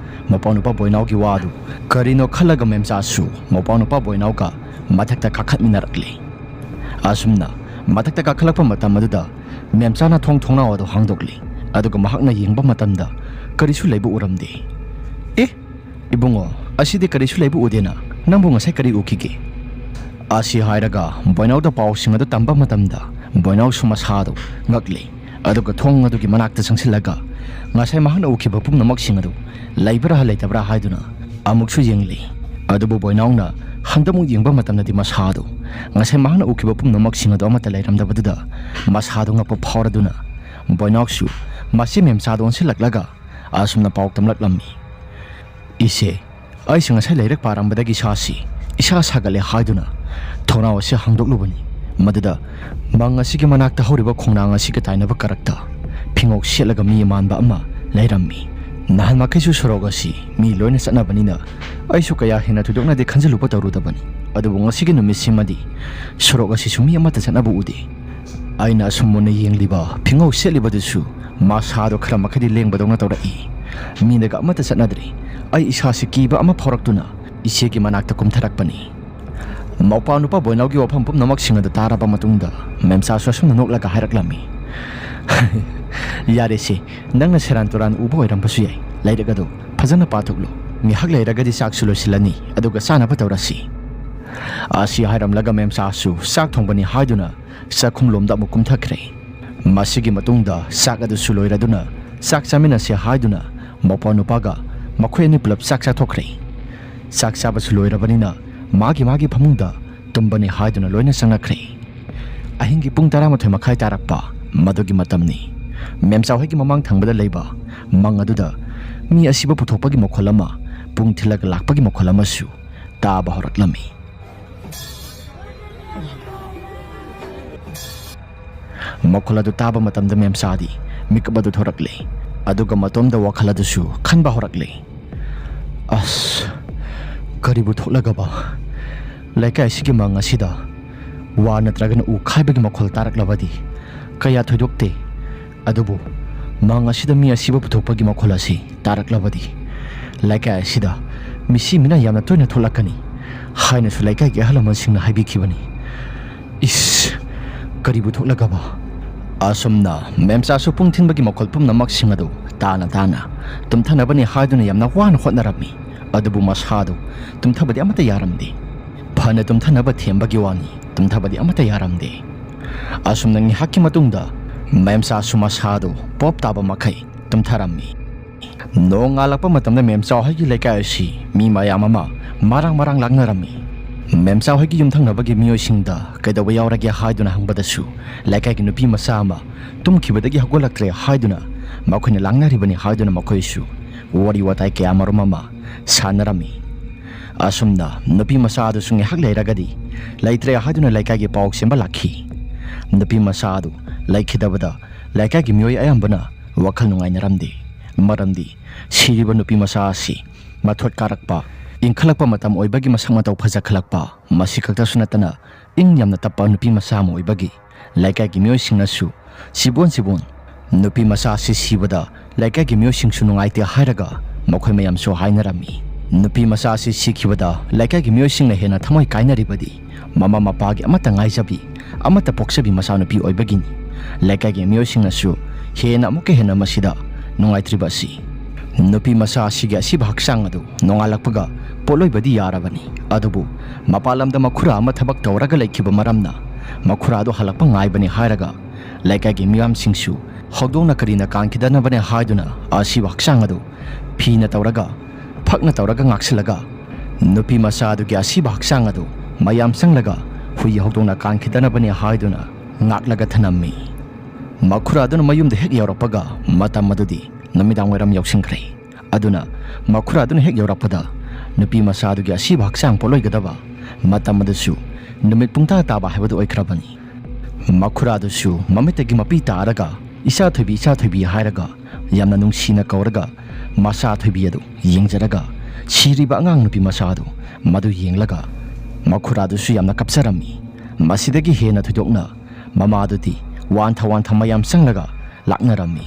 ꯃꯄꯥ ꯅꯨꯄꯥ ꯕꯣꯏꯅꯥꯎꯒꯤ ꯋꯥꯗꯨ ꯀꯔꯤꯅꯣ ꯈꯜꯂꯒ ꯃꯦꯝꯆꯥꯁꯨ ꯃꯄꯥ ꯅꯨꯄꯥ ꯕꯣꯏꯅꯥꯎꯒ ꯃꯊꯛꯇ ꯀꯥꯈꯠꯃꯤꯟꯅꯔꯛꯂꯤ꯫ ꯑꯁꯨꯝꯅ ꯃꯊꯛꯇ ꯀꯥꯈꯠꯂꯛꯄ ꯃꯇꯝ ꯑꯗꯨꯗ ꯃꯦꯝꯆꯥꯅ ꯊꯣꯡ ꯊꯣꯡꯅꯥꯎ ꯑꯗꯨ ꯍꯥꯡꯗꯣꯛꯂꯤ꯫ ꯑꯗꯨꯒ ꯃꯍꯥꯛꯅ ꯌꯦꯡꯕ ꯃꯇꯝꯗ ꯀꯔꯤꯁꯨ ꯂꯩꯕ ꯎꯔꯝꯗꯦ꯫ "ꯑꯦ, ꯏꯕꯨꯡꯉꯣ, ꯑꯁꯤꯗꯤ ꯀꯔꯤꯁꯨ ꯂꯩꯕ ꯎꯗꯦꯅ? ꯅꯪꯕꯨ ꯉꯁꯥꯏ ꯀꯔꯤ ꯎꯈꯤꯒꯦ?" ꯑꯁꯤ ꯍꯥꯏꯔꯒ ꯕꯣꯏꯅꯥꯎꯗ ꯄꯥꯎꯁꯤꯡ ꯑꯗꯨ ꯇꯝꯕ ꯃꯇꯝꯗ ꯕꯣꯏꯅꯥꯎꯁꯨ ꯃꯁꯥꯗꯨ ꯉꯛꯂꯤ꯫ ꯑꯗꯨꯒ ꯊꯣꯡ ꯑꯗꯨꯒꯤ ꯃꯅꯥꯛꯇ ꯆꯪꯁꯤꯜꯂꯒ ꯉꯁꯥꯏ ꯃꯍꯥꯛꯅ ꯎꯈꯤꯕ ꯄꯨꯝꯅꯃꯛꯁꯤꯡ ꯑꯗꯨ ꯂꯩꯕ꯭ꯔꯥ ꯂꯩꯇꯕ꯭ꯔꯥ ꯍꯥꯏꯗꯨꯅ ꯑꯃꯨꯛꯁꯨ ꯌꯦꯡꯂꯤ꯫ ꯑꯗꯨꯕꯨ ꯕꯣꯏꯅꯥꯎꯅ ꯍꯟꯗꯛꯃꯨꯛ ꯌꯦꯡꯕ ꯃꯇꯝꯗꯗꯤ ꯃꯁꯥꯗꯨ ꯉꯁꯥꯏ ꯃꯍꯥꯛꯅ ꯎꯈꯤꯕ ꯄꯨꯝꯅꯃꯛꯁꯤꯡ ꯑꯗꯨ ꯑꯃꯠꯇ ꯂꯩꯔꯝꯗꯕꯗꯨꯗ ꯃꯁꯥꯗꯨ ꯉꯛꯄ ꯐꯥꯎꯔꯗꯨꯅ ꯕꯣꯏꯅꯥꯎꯁꯨ ꯃꯁꯤ ꯃꯦꯝꯆꯥꯗ ꯑꯣꯟꯁꯤꯜꯂꯛꯂꯒ ꯑꯁꯨꯝꯅ ꯄꯥꯎ ꯇꯝꯂꯛꯂꯝꯃꯤ꯫ "ꯏꯆꯦ, ꯑꯩꯁꯨ ꯉꯁꯥꯏ ꯂꯥꯏꯔꯤꯛ ꯄꯥꯔꯝꯕꯗꯒꯤ ꯏꯁꯥꯁꯤ ꯏꯁꯥ ꯁꯥꯒꯠꯂꯦ" ꯍꯥꯏꯗꯨꯅ ꯊꯣꯡꯅꯥꯎ ꯑꯁꯤ ꯍꯥꯡꯗꯣꯛꯂꯨꯕꯅꯤ꯫ ꯃꯗꯨꯗ ꯃꯪ ꯑꯁꯤꯒꯤ ꯃꯅꯥꯛꯇ ꯍꯧꯔꯤꯕ ꯈꯣꯡꯅꯥꯡ ꯑꯁꯤꯒ ꯇꯥꯏꯅꯕ ꯀꯔꯛꯇ ꯐꯤꯉꯧ ꯁꯦꯠꯂꯒ ꯃꯤ ꯃꯥꯟꯕ ꯑꯃ ꯂꯩꯔꯝꯃꯤ꯫ ꯅꯍꯥꯟ ꯃꯈꯩꯁꯨ ꯁꯣꯔꯣꯛ ꯑꯁꯤ ꯃꯤ ꯂꯣꯏꯅ ꯆꯠꯅꯕꯅꯤꯅ ꯑꯩꯁꯨ ꯀꯌꯥ ꯍꯦꯟꯅ ꯊꯣꯏꯗꯣꯛꯅꯗꯤ ꯈꯟꯖꯤꯜꯂꯨꯕ ꯇꯧꯔꯨꯗꯕꯅꯤ꯫ ꯑꯗꯨꯕꯨ ꯉꯁꯤꯒꯤ ꯅꯨꯃꯤꯠꯁꯤꯃꯗꯤ ꯁꯣꯔꯣꯛ ꯑꯁꯤꯁꯨ ꯃꯤ ꯑꯃꯠꯇ ꯆꯠꯅꯕ ꯎꯗꯦ꯫ ꯑꯩꯅ ꯑꯁꯨꯝ ꯃꯨꯟꯅ ꯌꯦꯡꯂꯤꯕ ꯐꯤꯉꯧ ꯁꯦꯠꯂꯤꯕꯗꯨꯁꯨ ꯃꯁꯥꯗꯣ ꯈꯔ ꯃꯈꯩꯗꯤ ꯂꯦꯡꯕꯗꯧꯅ ꯇꯧꯔꯛꯏ꯫ ꯃꯤꯅꯒ ꯑꯃꯠꯇ ꯆꯠꯅꯗ꯭ꯔꯤ꯫ ꯑꯩ ꯏꯁꯥꯁꯤ ꯀꯤꯕ ꯑꯃ ꯐꯥꯎꯔꯛꯇꯨꯅ ꯏꯆꯦꯒꯤ ꯃꯅꯥꯛꯇ ꯀꯨꯝꯊꯔꯛꯄꯅꯤ꯫ ꯃꯧꯄꯥ ꯅꯨꯄꯥ ꯕꯣꯏꯅꯥꯎꯒꯤ ꯋꯥꯐꯝ ꯄꯨꯝꯅꯃꯛꯁꯤꯡ ꯑꯗꯨ ꯇꯥꯔꯕ ꯃꯇꯨꯡꯗ ꯃꯦꯝꯆꯥꯁꯨ ꯑꯁꯨꯝꯅ ꯅꯣꯛꯂꯒ ꯍꯥꯏꯔꯛꯂꯝꯃꯤ꯫ "ꯌꯥꯔꯦꯁꯦ, ꯅꯪꯅ ꯁꯦꯔꯥꯟ ꯇꯨꯔꯥꯟ ꯎꯕ ꯑꯣꯏꯔꯝꯕꯁꯨ ꯌꯥꯏ꯫ ꯂꯥꯏꯔꯤꯛ ꯑꯗꯨ ꯐꯖꯅ ꯄꯥꯊꯣꯛꯂꯨ꯫ ꯉꯥꯏꯍꯥꯛ ꯂꯩꯔꯒꯗꯤ ꯆꯥꯛꯁꯨ ꯂꯣꯏꯁꯤꯜꯂꯅꯤ, ꯑꯗꯨꯒ ꯆꯥꯅꯕ ꯇꯧꯔꯁꯤ"꯫ ꯑꯁꯤ ꯍꯥꯏꯔꯝꯂꯒ ꯃꯦꯝꯆꯥꯁꯨ ꯆꯥꯛ ꯊꯣꯡꯕꯅꯤ ꯍꯥꯏꯗꯨꯅ ꯆꯥꯛꯈꯨꯝꯂꯣꯝꯗ ꯑꯃꯨꯛ ꯀꯨꯝꯊꯈ꯭ꯔꯦ꯫ ꯃꯁꯤꯒꯤ ꯃꯇꯨꯡꯗ ꯆꯥꯛ ꯑꯗꯨꯁꯨ ꯂꯣꯏꯔꯗꯨꯅ ꯆꯥꯛ ꯆꯥꯃꯤꯟꯅꯁꯦ ꯍꯥꯏꯗꯨꯅ ꯃꯧꯄꯥ ꯅꯨꯄꯥꯒ ꯃꯈꯣꯏ ꯑꯅꯤ ꯄꯨꯂꯞ ꯆꯥꯛ ꯆꯥꯊꯣꯛꯈ꯭ꯔꯦ꯫ ꯆꯥꯛ ꯆꯥꯕꯁꯨ ꯂꯣꯏꯔꯕꯅꯤꯅ ꯃꯥꯒꯤ ꯃꯥꯒꯤ ꯐꯃꯨꯡꯗ ꯇꯨꯝꯕꯅꯤ ꯍꯥꯏꯗꯨꯅ ꯂꯣꯏꯅ ꯆꯪꯅꯈ꯭ꯔꯦ꯫ ꯑꯍꯤꯡꯒꯤ ꯄꯨꯡ ꯇꯔꯥꯃꯥꯊꯣꯏ ꯃꯈꯥꯏ ꯇꯥꯔꯛꯄ ꯃꯗꯨꯒꯤ ꯃꯇꯝꯅꯤ꯫ ꯃꯦꯝꯆꯥ ꯍꯣꯏꯒꯤ ꯃꯃꯥꯡ ꯊꯪꯕꯗ ꯂꯩꯕ ꯃꯪ ꯑꯗꯨꯗ ꯃꯤ ꯑꯁꯤꯕ ꯄꯨꯊꯣꯛꯄꯒꯤ ꯃꯈꯣꯜ ꯑꯃ, ꯄꯨꯡ ꯊꯤꯜꯂꯒ ꯂꯥꯛꯄꯒꯤ ꯃꯈꯣꯜ ꯑꯃꯁꯨ ꯇꯥꯕ ꯍꯧꯔꯛꯂꯝꯃꯤ꯫ ꯃꯈꯣꯜ ꯑꯗꯨ ꯇꯥꯕ ꯃꯇꯝꯗ ꯃꯦꯝꯆꯥꯗꯤ ꯃꯤꯀꯞ ꯑꯗꯨ ꯊꯣꯔꯛꯂꯦ꯫ ꯑꯗꯨꯒ ꯃꯇꯣꯝꯗ ꯋꯥꯈꯜ ꯑꯗꯨꯁꯨ ꯈꯟꯕ ꯍꯧꯔꯛꯂꯦ꯫ "ꯑꯁ, ꯀꯔꯤꯕꯨ ꯊꯣꯛꯂꯒꯕ? ꯂꯩꯀꯥꯏꯁꯤꯒꯤ ꯃꯪ ꯑꯁꯤꯗ ꯋꯥ ꯅꯠꯇ꯭ꯔꯒꯅ ꯎ ꯈꯥꯏꯕꯒꯤ ꯃꯈꯣꯜ ꯇꯥꯔꯛꯂꯕꯗꯤ ꯀꯌꯥ ꯊꯣꯏꯗꯣꯛꯇꯦ꯫ ꯑꯗꯨꯕꯨ ꯃꯪ ꯑꯁꯤꯗ ꯃꯤ ꯑꯁꯤꯕ ꯄꯨꯊꯣꯛꯄꯒꯤ ꯃꯈꯣꯜ ꯑꯁꯤ ꯇꯥꯔꯛꯂꯕꯗꯤ "ꯂꯩꯀꯥꯏ ꯑꯁꯤꯗ ꯃꯤꯁꯤ ꯃꯤꯅ ꯌꯥꯝꯅ ꯇꯣꯏꯅ ꯊꯣꯛꯂꯛꯀꯅꯤ" ꯍꯥꯏꯅꯁꯨ ꯂꯩꯀꯥꯏꯒꯤ ꯑꯍꯜ ꯂꯃꯟꯁꯤꯡꯅ ꯍꯥꯏꯕꯤꯈꯤꯕꯅꯤ꯫ ꯏꯁ, ꯀꯔꯤꯕꯨ ꯊꯣꯛꯂꯒꯕ? ꯑꯁꯨꯝꯅ ꯃꯦꯝꯆꯥꯁꯨ ꯄꯨꯡ ꯊꯤꯟꯕꯒꯤ ꯃꯈꯣꯜ ꯄꯨꯝꯅꯃꯛꯁꯤꯡ ꯑꯗꯨ ꯇꯥꯅ ꯇꯥꯅ ꯇꯨꯝꯊꯅꯕꯅꯤ ꯍꯥꯏꯗꯨꯅ ꯌꯥꯝꯅ ꯋꯥꯅ ꯍꯣꯠꯅꯔꯝꯃꯤ꯫ ꯑꯗꯨꯕꯨ ꯃꯁꯥꯗꯨ ꯇꯨꯝꯊꯕꯗꯤ ꯑꯃꯠꯇ ꯌꯥꯔꯝꯗꯦ꯫ ꯐꯅ ꯇꯨꯝꯊꯅꯕ ꯊꯦꯝꯕꯒꯤ ꯋꯥꯅꯤ, ꯇꯨꯝꯊꯕꯗꯤ ꯑꯃꯠꯇ ꯌꯥꯔꯝꯗꯦ꯫ ꯑꯁꯨꯝꯅ ꯉꯥꯏꯍꯥꯛꯀꯤ ꯃꯇꯨꯡꯗ ꯃꯦꯝꯆꯥꯁꯨ ꯃꯁꯥꯗꯨ ꯄꯣꯞ ꯇꯥꯕ ꯃꯈꯩ ꯇꯨꯝꯊꯔꯝꯃꯤ꯫ ꯅꯣꯡ ꯉꯥꯜꯂꯛꯄ ꯃꯇꯝꯗ ꯃꯦꯝꯆꯥ ꯍꯣꯏꯒꯤ ꯂꯩꯀꯥꯏ ꯑꯁꯤ ꯃꯤ ꯃꯌꯥꯝ ꯑꯃ ꯃꯔꯥꯡ ꯃꯔꯥꯡ ꯂꯥꯛꯅꯔꯝꯃꯤ꯫ ꯃꯦꯝꯆꯥ ꯍꯣꯏꯒꯤ ꯌꯨꯝꯊꯪꯅꯕꯒꯤ ꯃꯤꯑꯣꯏꯁꯤꯡꯗ ꯀꯩꯗꯧꯕ ꯌꯥꯎꯔꯒꯦ ꯍꯥꯏꯗꯨꯅ ꯍꯪꯕꯗꯁꯨ, ꯂꯩꯀꯥꯏꯒꯤ ꯅꯨꯄꯤ ꯃꯆꯥ ꯑꯃ ꯇꯨꯝꯈꯤꯕꯗꯒꯤ ꯍꯧꯒꯠꯂꯛꯇ꯭ꯔꯦ ꯍꯥꯏꯗꯨꯅ ꯃꯈꯣꯏꯅ ꯂꯥꯡꯅꯔꯤꯕꯅꯤ ꯍꯥꯏꯗꯨꯅ ꯃꯈꯣꯏꯁꯨ ꯋꯥꯔꯤ ꯋꯥꯇꯥꯏ ꯀꯌꯥ ꯃꯔꯨꯝ ꯑꯃ ꯁꯥꯟꯅꯔꯝꯃꯤ꯫ ꯑꯁꯨꯝꯅ ꯅꯨꯄꯤ ꯃꯆꯥ ꯑꯗꯨꯁꯨ ꯉꯥꯏꯍꯥꯛ ꯂꯩꯔꯒꯗꯤ ꯂꯩꯇ꯭ꯔꯦ ꯍꯥꯏꯗꯨꯅ ꯂꯩꯀꯥꯏꯒꯤ ꯄꯥꯎ ꯁꯦꯝꯕ ꯂꯥꯛꯈꯤ꯫ ꯅꯨꯄꯤ ꯃꯆꯥ ꯑꯗꯨ ꯂꯩꯈꯤꯗꯕꯗ ꯂꯩꯀꯥꯏꯒꯤ ꯃꯤꯑꯣꯏ ꯑꯌꯥꯝꯕꯅ ꯋꯥꯈꯜ ꯅꯨꯡꯉꯥꯏꯅꯔꯝꯗꯦ꯫ ꯃꯔꯝꯗꯤ ꯁꯤꯔꯤꯕ ꯅꯨꯄꯤ ꯃꯆꯥ ꯑꯁꯤ ꯃꯊꯣꯠ ꯀꯥꯔꯛꯄ, ꯏꯪꯈꯠꯂꯛꯄ ꯃꯇꯝ ꯑꯣꯏꯕꯒꯤ ꯃꯁꯛ ꯃꯇꯧ ꯐꯖꯈꯠꯂꯛꯄ, ꯃꯁꯤ ꯈꯛꯇꯁꯨ ꯅꯠꯇꯅ ꯏꯪ ꯌꯥꯝꯅ ꯇꯞꯄ ꯅꯨꯄꯤ ꯃꯆꯥ ꯑꯃ ꯑꯣꯏꯕꯒꯤ ꯂꯩꯀꯥꯏꯒꯤ ꯃꯤꯑꯣꯏꯁꯤꯡꯅꯁꯨ ꯁꯤꯕꯣꯟ ꯁꯤꯕꯣꯟ ꯅꯨꯄꯤ ꯃꯆꯥ ꯑꯁꯤ ꯁꯤꯕꯗ ꯂꯩꯀꯥꯏꯒꯤ ꯃꯤꯑꯣꯏꯁꯤꯡꯁꯨ ꯅꯨꯡꯉꯥꯏꯇꯦ ꯍꯥꯏꯔꯒ ꯃꯈꯣꯏ ꯃꯌꯥꯝꯁꯨ ꯍꯥꯏꯅꯔꯝꯃꯤ꯫ ꯅꯨꯄꯤ ꯃꯆꯥ ꯑꯁꯤ ꯁꯤꯈꯤꯕꯗ ꯂꯩꯀꯥꯏꯒꯤ ꯃꯤꯑꯣꯏꯁꯤꯡꯅ ꯍꯦꯟꯅ ꯊꯃꯣꯏ ꯀꯥꯏꯅꯔꯤꯕꯗꯤ ꯃꯃꯥ ꯃꯄꯥꯒꯤ ꯑꯃꯠꯇ ꯉꯥꯏꯖꯕꯤ, ꯑꯃꯠꯇ ꯄꯣꯛꯆꯕꯤ ꯃꯆꯥꯅꯨꯄꯤ ꯑꯣꯏꯕꯒꯤꯅꯤ꯫ ꯂꯩꯀꯥꯏꯒꯤ ꯃꯤꯑꯣꯏꯁꯤꯡꯅꯁꯨ ꯍꯦꯟꯅ ꯑꯃꯨꯛꯀ ꯍꯦꯟꯅ ꯃꯁꯤꯗ ꯅꯨꯡꯉꯥꯏꯇ꯭ꯔꯤꯕ ꯑꯁꯤ ꯅꯨꯄꯤ ꯃꯆꯥ ꯑꯁꯤꯒꯤ ꯑꯁꯤꯕ ꯍꯛꯆꯥꯡ ꯑꯗꯨ ꯅꯣꯡꯉꯥꯜꯂꯛꯄꯒ ꯄꯣꯠꯂꯣꯏꯕꯗꯤ ꯌꯥꯔꯕꯅꯤ꯫ ꯑꯗꯨꯕꯨ ꯃꯄꯥꯟ ꯂꯝꯗ ꯃꯈꯨꯔꯥ ꯑꯃ ꯊꯕꯛ ꯇꯧꯔꯒ ꯂꯩꯈꯤꯕ ꯃꯔꯝꯅ ꯃꯈꯨꯔꯥꯗꯨ ꯍꯜꯂꯛꯄ ꯉꯥꯏꯕꯅꯤ ꯍꯥꯏꯔꯒ ꯂꯩꯀꯥꯏꯒꯤ ꯃꯤꯌꯥꯝꯁꯤꯡꯁꯨ ꯍꯧꯗꯣꯡꯅ ꯀꯔꯤꯅ ꯀꯥꯟꯈꯤꯗꯅꯕꯅꯦ ꯍꯥꯏꯗꯨꯅ ꯑꯁꯤꯕ ꯍꯛꯆꯥꯡ ꯑꯗꯨ ꯐꯤꯅ ꯇꯧꯔꯒ, ꯐꯛꯅ ꯇꯧꯔꯒ ꯉꯥꯛꯁꯤꯜꯂꯒ ꯅꯨꯄꯤ ꯃꯆꯥ ꯑꯗꯨꯒꯤ ꯑꯁꯤꯕ ꯍꯛꯆꯥꯡ ꯑꯗꯨ ꯃꯌꯥꯝ ꯆꯪꯂꯒ ꯍꯨꯏ ꯍꯧꯗꯣꯡꯅ ꯀꯥꯟꯈꯤꯗꯅꯕꯅꯦ ꯍꯥꯏꯗꯨꯅ ꯉꯥꯛꯂꯒ ꯊꯅꯝꯃꯤ꯫ ꯃꯈꯨꯔꯥꯗꯨꯅ ꯃꯌꯨꯝꯗ ꯍꯦꯛ ꯌꯧꯔꯛꯄꯒ ꯃꯇꯝ ꯑꯗꯨꯗꯤ ꯅꯨꯃꯤꯗꯥꯡ ꯋꯥꯏꯔꯝ ꯌꯧꯁꯤꯟꯈ꯭ꯔꯦ꯫ ꯑꯗꯨꯅ ꯃꯈꯨꯔꯥꯗꯨꯅ ꯍꯦꯛ ꯌꯧꯔꯛꯄꯗ ꯅꯨꯄꯤ ꯃꯆꯥꯗꯨꯒꯤ ꯑꯁꯤꯕ ꯍꯛꯆꯥꯡ ꯄꯣꯠꯂꯣꯏꯒꯗꯕ ꯃꯇꯝ ꯑꯗꯨꯁꯨ ꯅꯨꯃꯤꯠ ꯄꯨꯡꯇꯥ ꯇꯥꯕ ꯍꯥꯏꯕꯗꯨ ꯑꯣꯏꯈ꯭ꯔꯕꯅꯤ꯫ ꯃꯈꯨꯔꯥꯗꯨꯁꯨ ꯃꯃꯤꯠꯇꯒꯤ ꯃꯄꯤ ꯇꯥꯔꯒ, "ꯏꯆꯥ ꯊꯣꯏꯕꯤ, ꯏꯆꯥ ꯊꯣꯏꯕꯤ" ꯍꯥꯏꯔꯒ ꯌꯥꯝꯅ ꯅꯨꯡꯁꯤꯅ ꯀꯧꯔꯒ ꯃꯆꯥ ꯊꯣꯏꯕꯤ ꯑꯗꯨ ꯌꯦꯡꯖꯔꯒ ꯁꯤꯔꯤꯕ ꯑꯉꯥꯡ ꯅꯨꯄꯤ ꯃꯆꯥ ꯑꯗꯨ ꯃꯗꯨ ꯌꯦꯡꯂꯒ ꯃꯈꯨꯔꯥꯗꯨꯁꯨ ꯌꯥꯝꯅ ꯀꯞꯆꯔꯝꯃꯤ꯫ ꯃꯁꯤꯗꯒꯤ ꯍꯦꯟꯅ ꯊꯣꯏꯗꯣꯛꯅ ꯃꯃꯥꯗꯨꯗꯤ ꯋꯥꯟꯊ ꯋꯥꯟꯊ ꯃꯌꯥꯝ ꯆꯪꯂꯒ ꯂꯥꯛꯅꯔꯝꯃꯤ꯫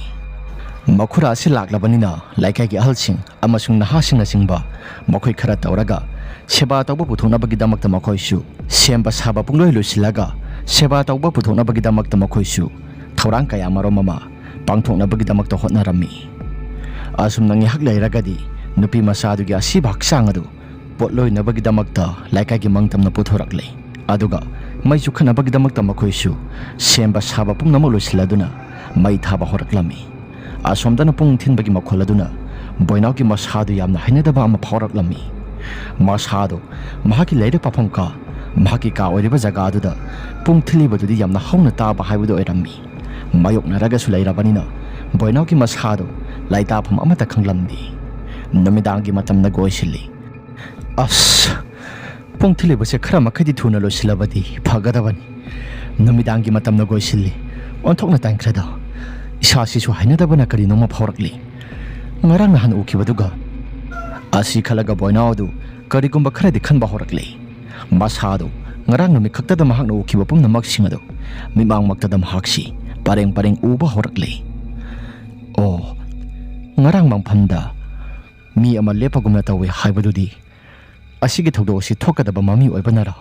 ꯃꯈꯨꯔꯥ ꯑꯁꯤ ꯂꯥꯛꯂꯕꯅꯤꯅ ꯂꯩꯀꯥꯏꯒꯤ ꯑꯍꯜꯁꯤꯡ ꯑꯃꯁꯨꯡ ꯅꯍꯥꯁꯤꯡꯅꯆꯤꯡꯕ ꯃꯈꯣꯏ ꯈꯔ ꯇꯧꯔꯒ ꯁꯦꯕꯥ ꯇꯧꯕ ꯄꯨꯊꯣꯛꯅꯕꯒꯤꯗꯃꯛꯇ ꯃꯈꯣꯏꯁꯨ ꯁꯦꯝꯕ ꯁꯥꯕ ꯄꯨꯡꯂꯣꯏ ꯂꯣꯏꯁꯤꯜꯂꯒ ꯁꯦꯕꯥ ꯇꯧꯕ ꯄꯨꯊꯣꯛꯅꯕꯒꯤꯗꯃꯛꯇ ꯃꯈꯣꯏꯁꯨ ꯊꯧꯔꯥꯡ ꯀꯌꯥ ꯃꯔꯨꯝ ꯑꯃ ꯄꯥꯡꯊꯣꯛꯅꯕꯒꯤꯗꯃꯛꯇ ꯍꯣꯠꯅꯔꯝꯃꯤ꯫ ꯑꯁꯨꯝꯅ ꯉꯥꯏꯍꯥꯛ ꯂꯩꯔꯒꯗꯤ ꯅꯨꯄꯤ ꯃꯆꯥꯗꯨꯒꯤ ꯑꯁꯤꯕ ꯍꯛꯆꯥꯡ ꯑꯗꯨ ꯄꯣꯠꯂꯣꯏꯅꯕꯒꯤꯗꯃꯛꯇ ꯂꯩꯀꯥꯏꯒꯤ ꯃꯪ ꯇꯝꯅ ꯄꯨꯊꯣꯔꯛꯂꯦ꯫ ꯑꯗꯨꯒ ꯃꯩ ꯆꯨꯈꯠꯅꯕꯒꯤꯗꯃꯛꯇ ꯃꯈꯣꯏꯁꯨ ꯁꯦꯝꯕ ꯁꯥꯕ ꯄꯨꯝꯅꯃꯛ ꯂꯣꯏꯁꯤꯜꯂꯗꯨꯅ ꯃꯩ ꯊꯥꯕ ꯍꯧꯔꯛꯂꯝꯃꯤ꯫ ꯑꯁꯣꯝꯗꯅ ꯄꯨꯡ ꯊꯤꯟꯕꯒꯤ ꯃꯈꯣꯜ ꯑꯗꯨꯅ ꯕꯣꯏꯅꯥꯎꯒꯤ ꯃꯁꯥꯗꯨ ꯌꯥꯝꯅ ꯍꯩꯅꯗꯕ ꯑꯃ ꯐꯥꯎꯔꯛꯂꯝꯃꯤ꯫ ꯃꯁꯥꯗꯨ ꯃꯍꯥꯛꯀꯤ ꯂꯩꯔꯛ ꯄꯥꯐꯝ ꯀꯥ, ꯃꯍꯥꯛꯀꯤ ꯀꯥ ꯑꯣꯏꯔꯤꯕ ꯖꯒꯥ ꯑꯗꯨꯗ ꯄꯨꯡ ꯊꯤꯜꯂꯤꯕꯗꯨꯗꯤ ꯌꯥꯝꯅ ꯍꯧꯅ ꯇꯥꯕ ꯍꯥꯏꯕꯗꯨ ꯑꯣꯏꯔꯝꯃꯤ꯫ ꯃꯥꯌꯣꯛꯅꯔꯒꯁꯨ ꯂꯩꯔꯕꯅꯤꯅ ꯕꯣꯏꯅꯥꯎꯒꯤ ꯃꯁꯥꯗꯨ ꯂꯩꯇꯥꯐꯝ ꯑꯃꯠꯇ ꯈꯪꯂꯝꯗꯦ꯫ ꯅꯨꯃꯤꯗꯥꯡꯒꯤ ꯃꯇꯝꯅ ꯀꯣꯏꯁꯤꯜꯂꯤ꯫ ꯑꯁ, ꯄꯨꯡ ꯊꯤꯜꯂꯤꯕꯁꯦ ꯈꯔ ꯃꯈꯩꯗꯤ ꯊꯨꯅ ꯂꯣꯏꯁꯤꯜꯂꯕꯗꯤ ꯐꯒꯗꯕꯅꯤ꯫ ꯅꯨꯃꯤꯗꯥꯡꯒꯤ ꯃꯇꯝꯅ ꯀꯣꯏꯁꯤꯜꯂꯤ꯫ ꯑꯣꯟꯊꯣꯛꯅ ꯇꯟꯈ꯭ꯔꯦꯗ꯫ ꯏꯁꯥꯁꯤꯁꯨ ꯍꯩꯅꯗꯕꯅ ꯀꯔꯤꯅꯣꯃ ꯐꯥꯎꯔꯛꯂꯤ꯫ ꯉꯔꯥꯡ ꯅꯍꯥꯟ ꯎꯈꯤꯕꯗꯨꯒ꯫ ꯑꯁꯤ ꯈꯜꯂꯒ ꯕꯣꯏꯅꯥꯎ ꯑꯗꯨ ꯀꯔꯤꯒꯨꯝꯕ ꯈꯔꯗꯤ ꯈꯟꯕ ꯍꯧꯔꯛꯂꯦ꯫ ꯃꯁꯥꯗꯨ ꯉꯔꯥꯡ ꯅꯨꯃꯤꯠ ꯈꯛꯇꯗ ꯃꯍꯥꯛꯅ ꯎꯈꯤꯕ ꯄꯨꯝꯅꯃꯛꯁꯤꯡ ꯑꯗꯨ ꯃꯤꯠꯃꯥꯡꯃꯛꯇꯗ ꯃꯍꯥꯛꯁꯤ ꯄꯔꯦꯡ ꯄꯔꯦꯡ ꯎꯕ ꯍꯧꯔꯛꯂꯦ꯫ ꯑꯣ, ꯉꯔꯥꯡ ꯃꯪꯐꯝꯗ ꯃꯤ ꯑꯃ ꯂꯦꯞꯄꯒꯨꯝꯅ ꯇꯧꯏ ꯍꯥꯏꯕꯗꯨꯗꯤ ꯑꯁꯤꯒꯤ ꯊꯧꯗꯣꯛ ꯑꯁꯤ ꯊꯣꯛꯀꯗꯕ ꯃꯃꯤ ꯑꯣꯏꯕꯅꯔ?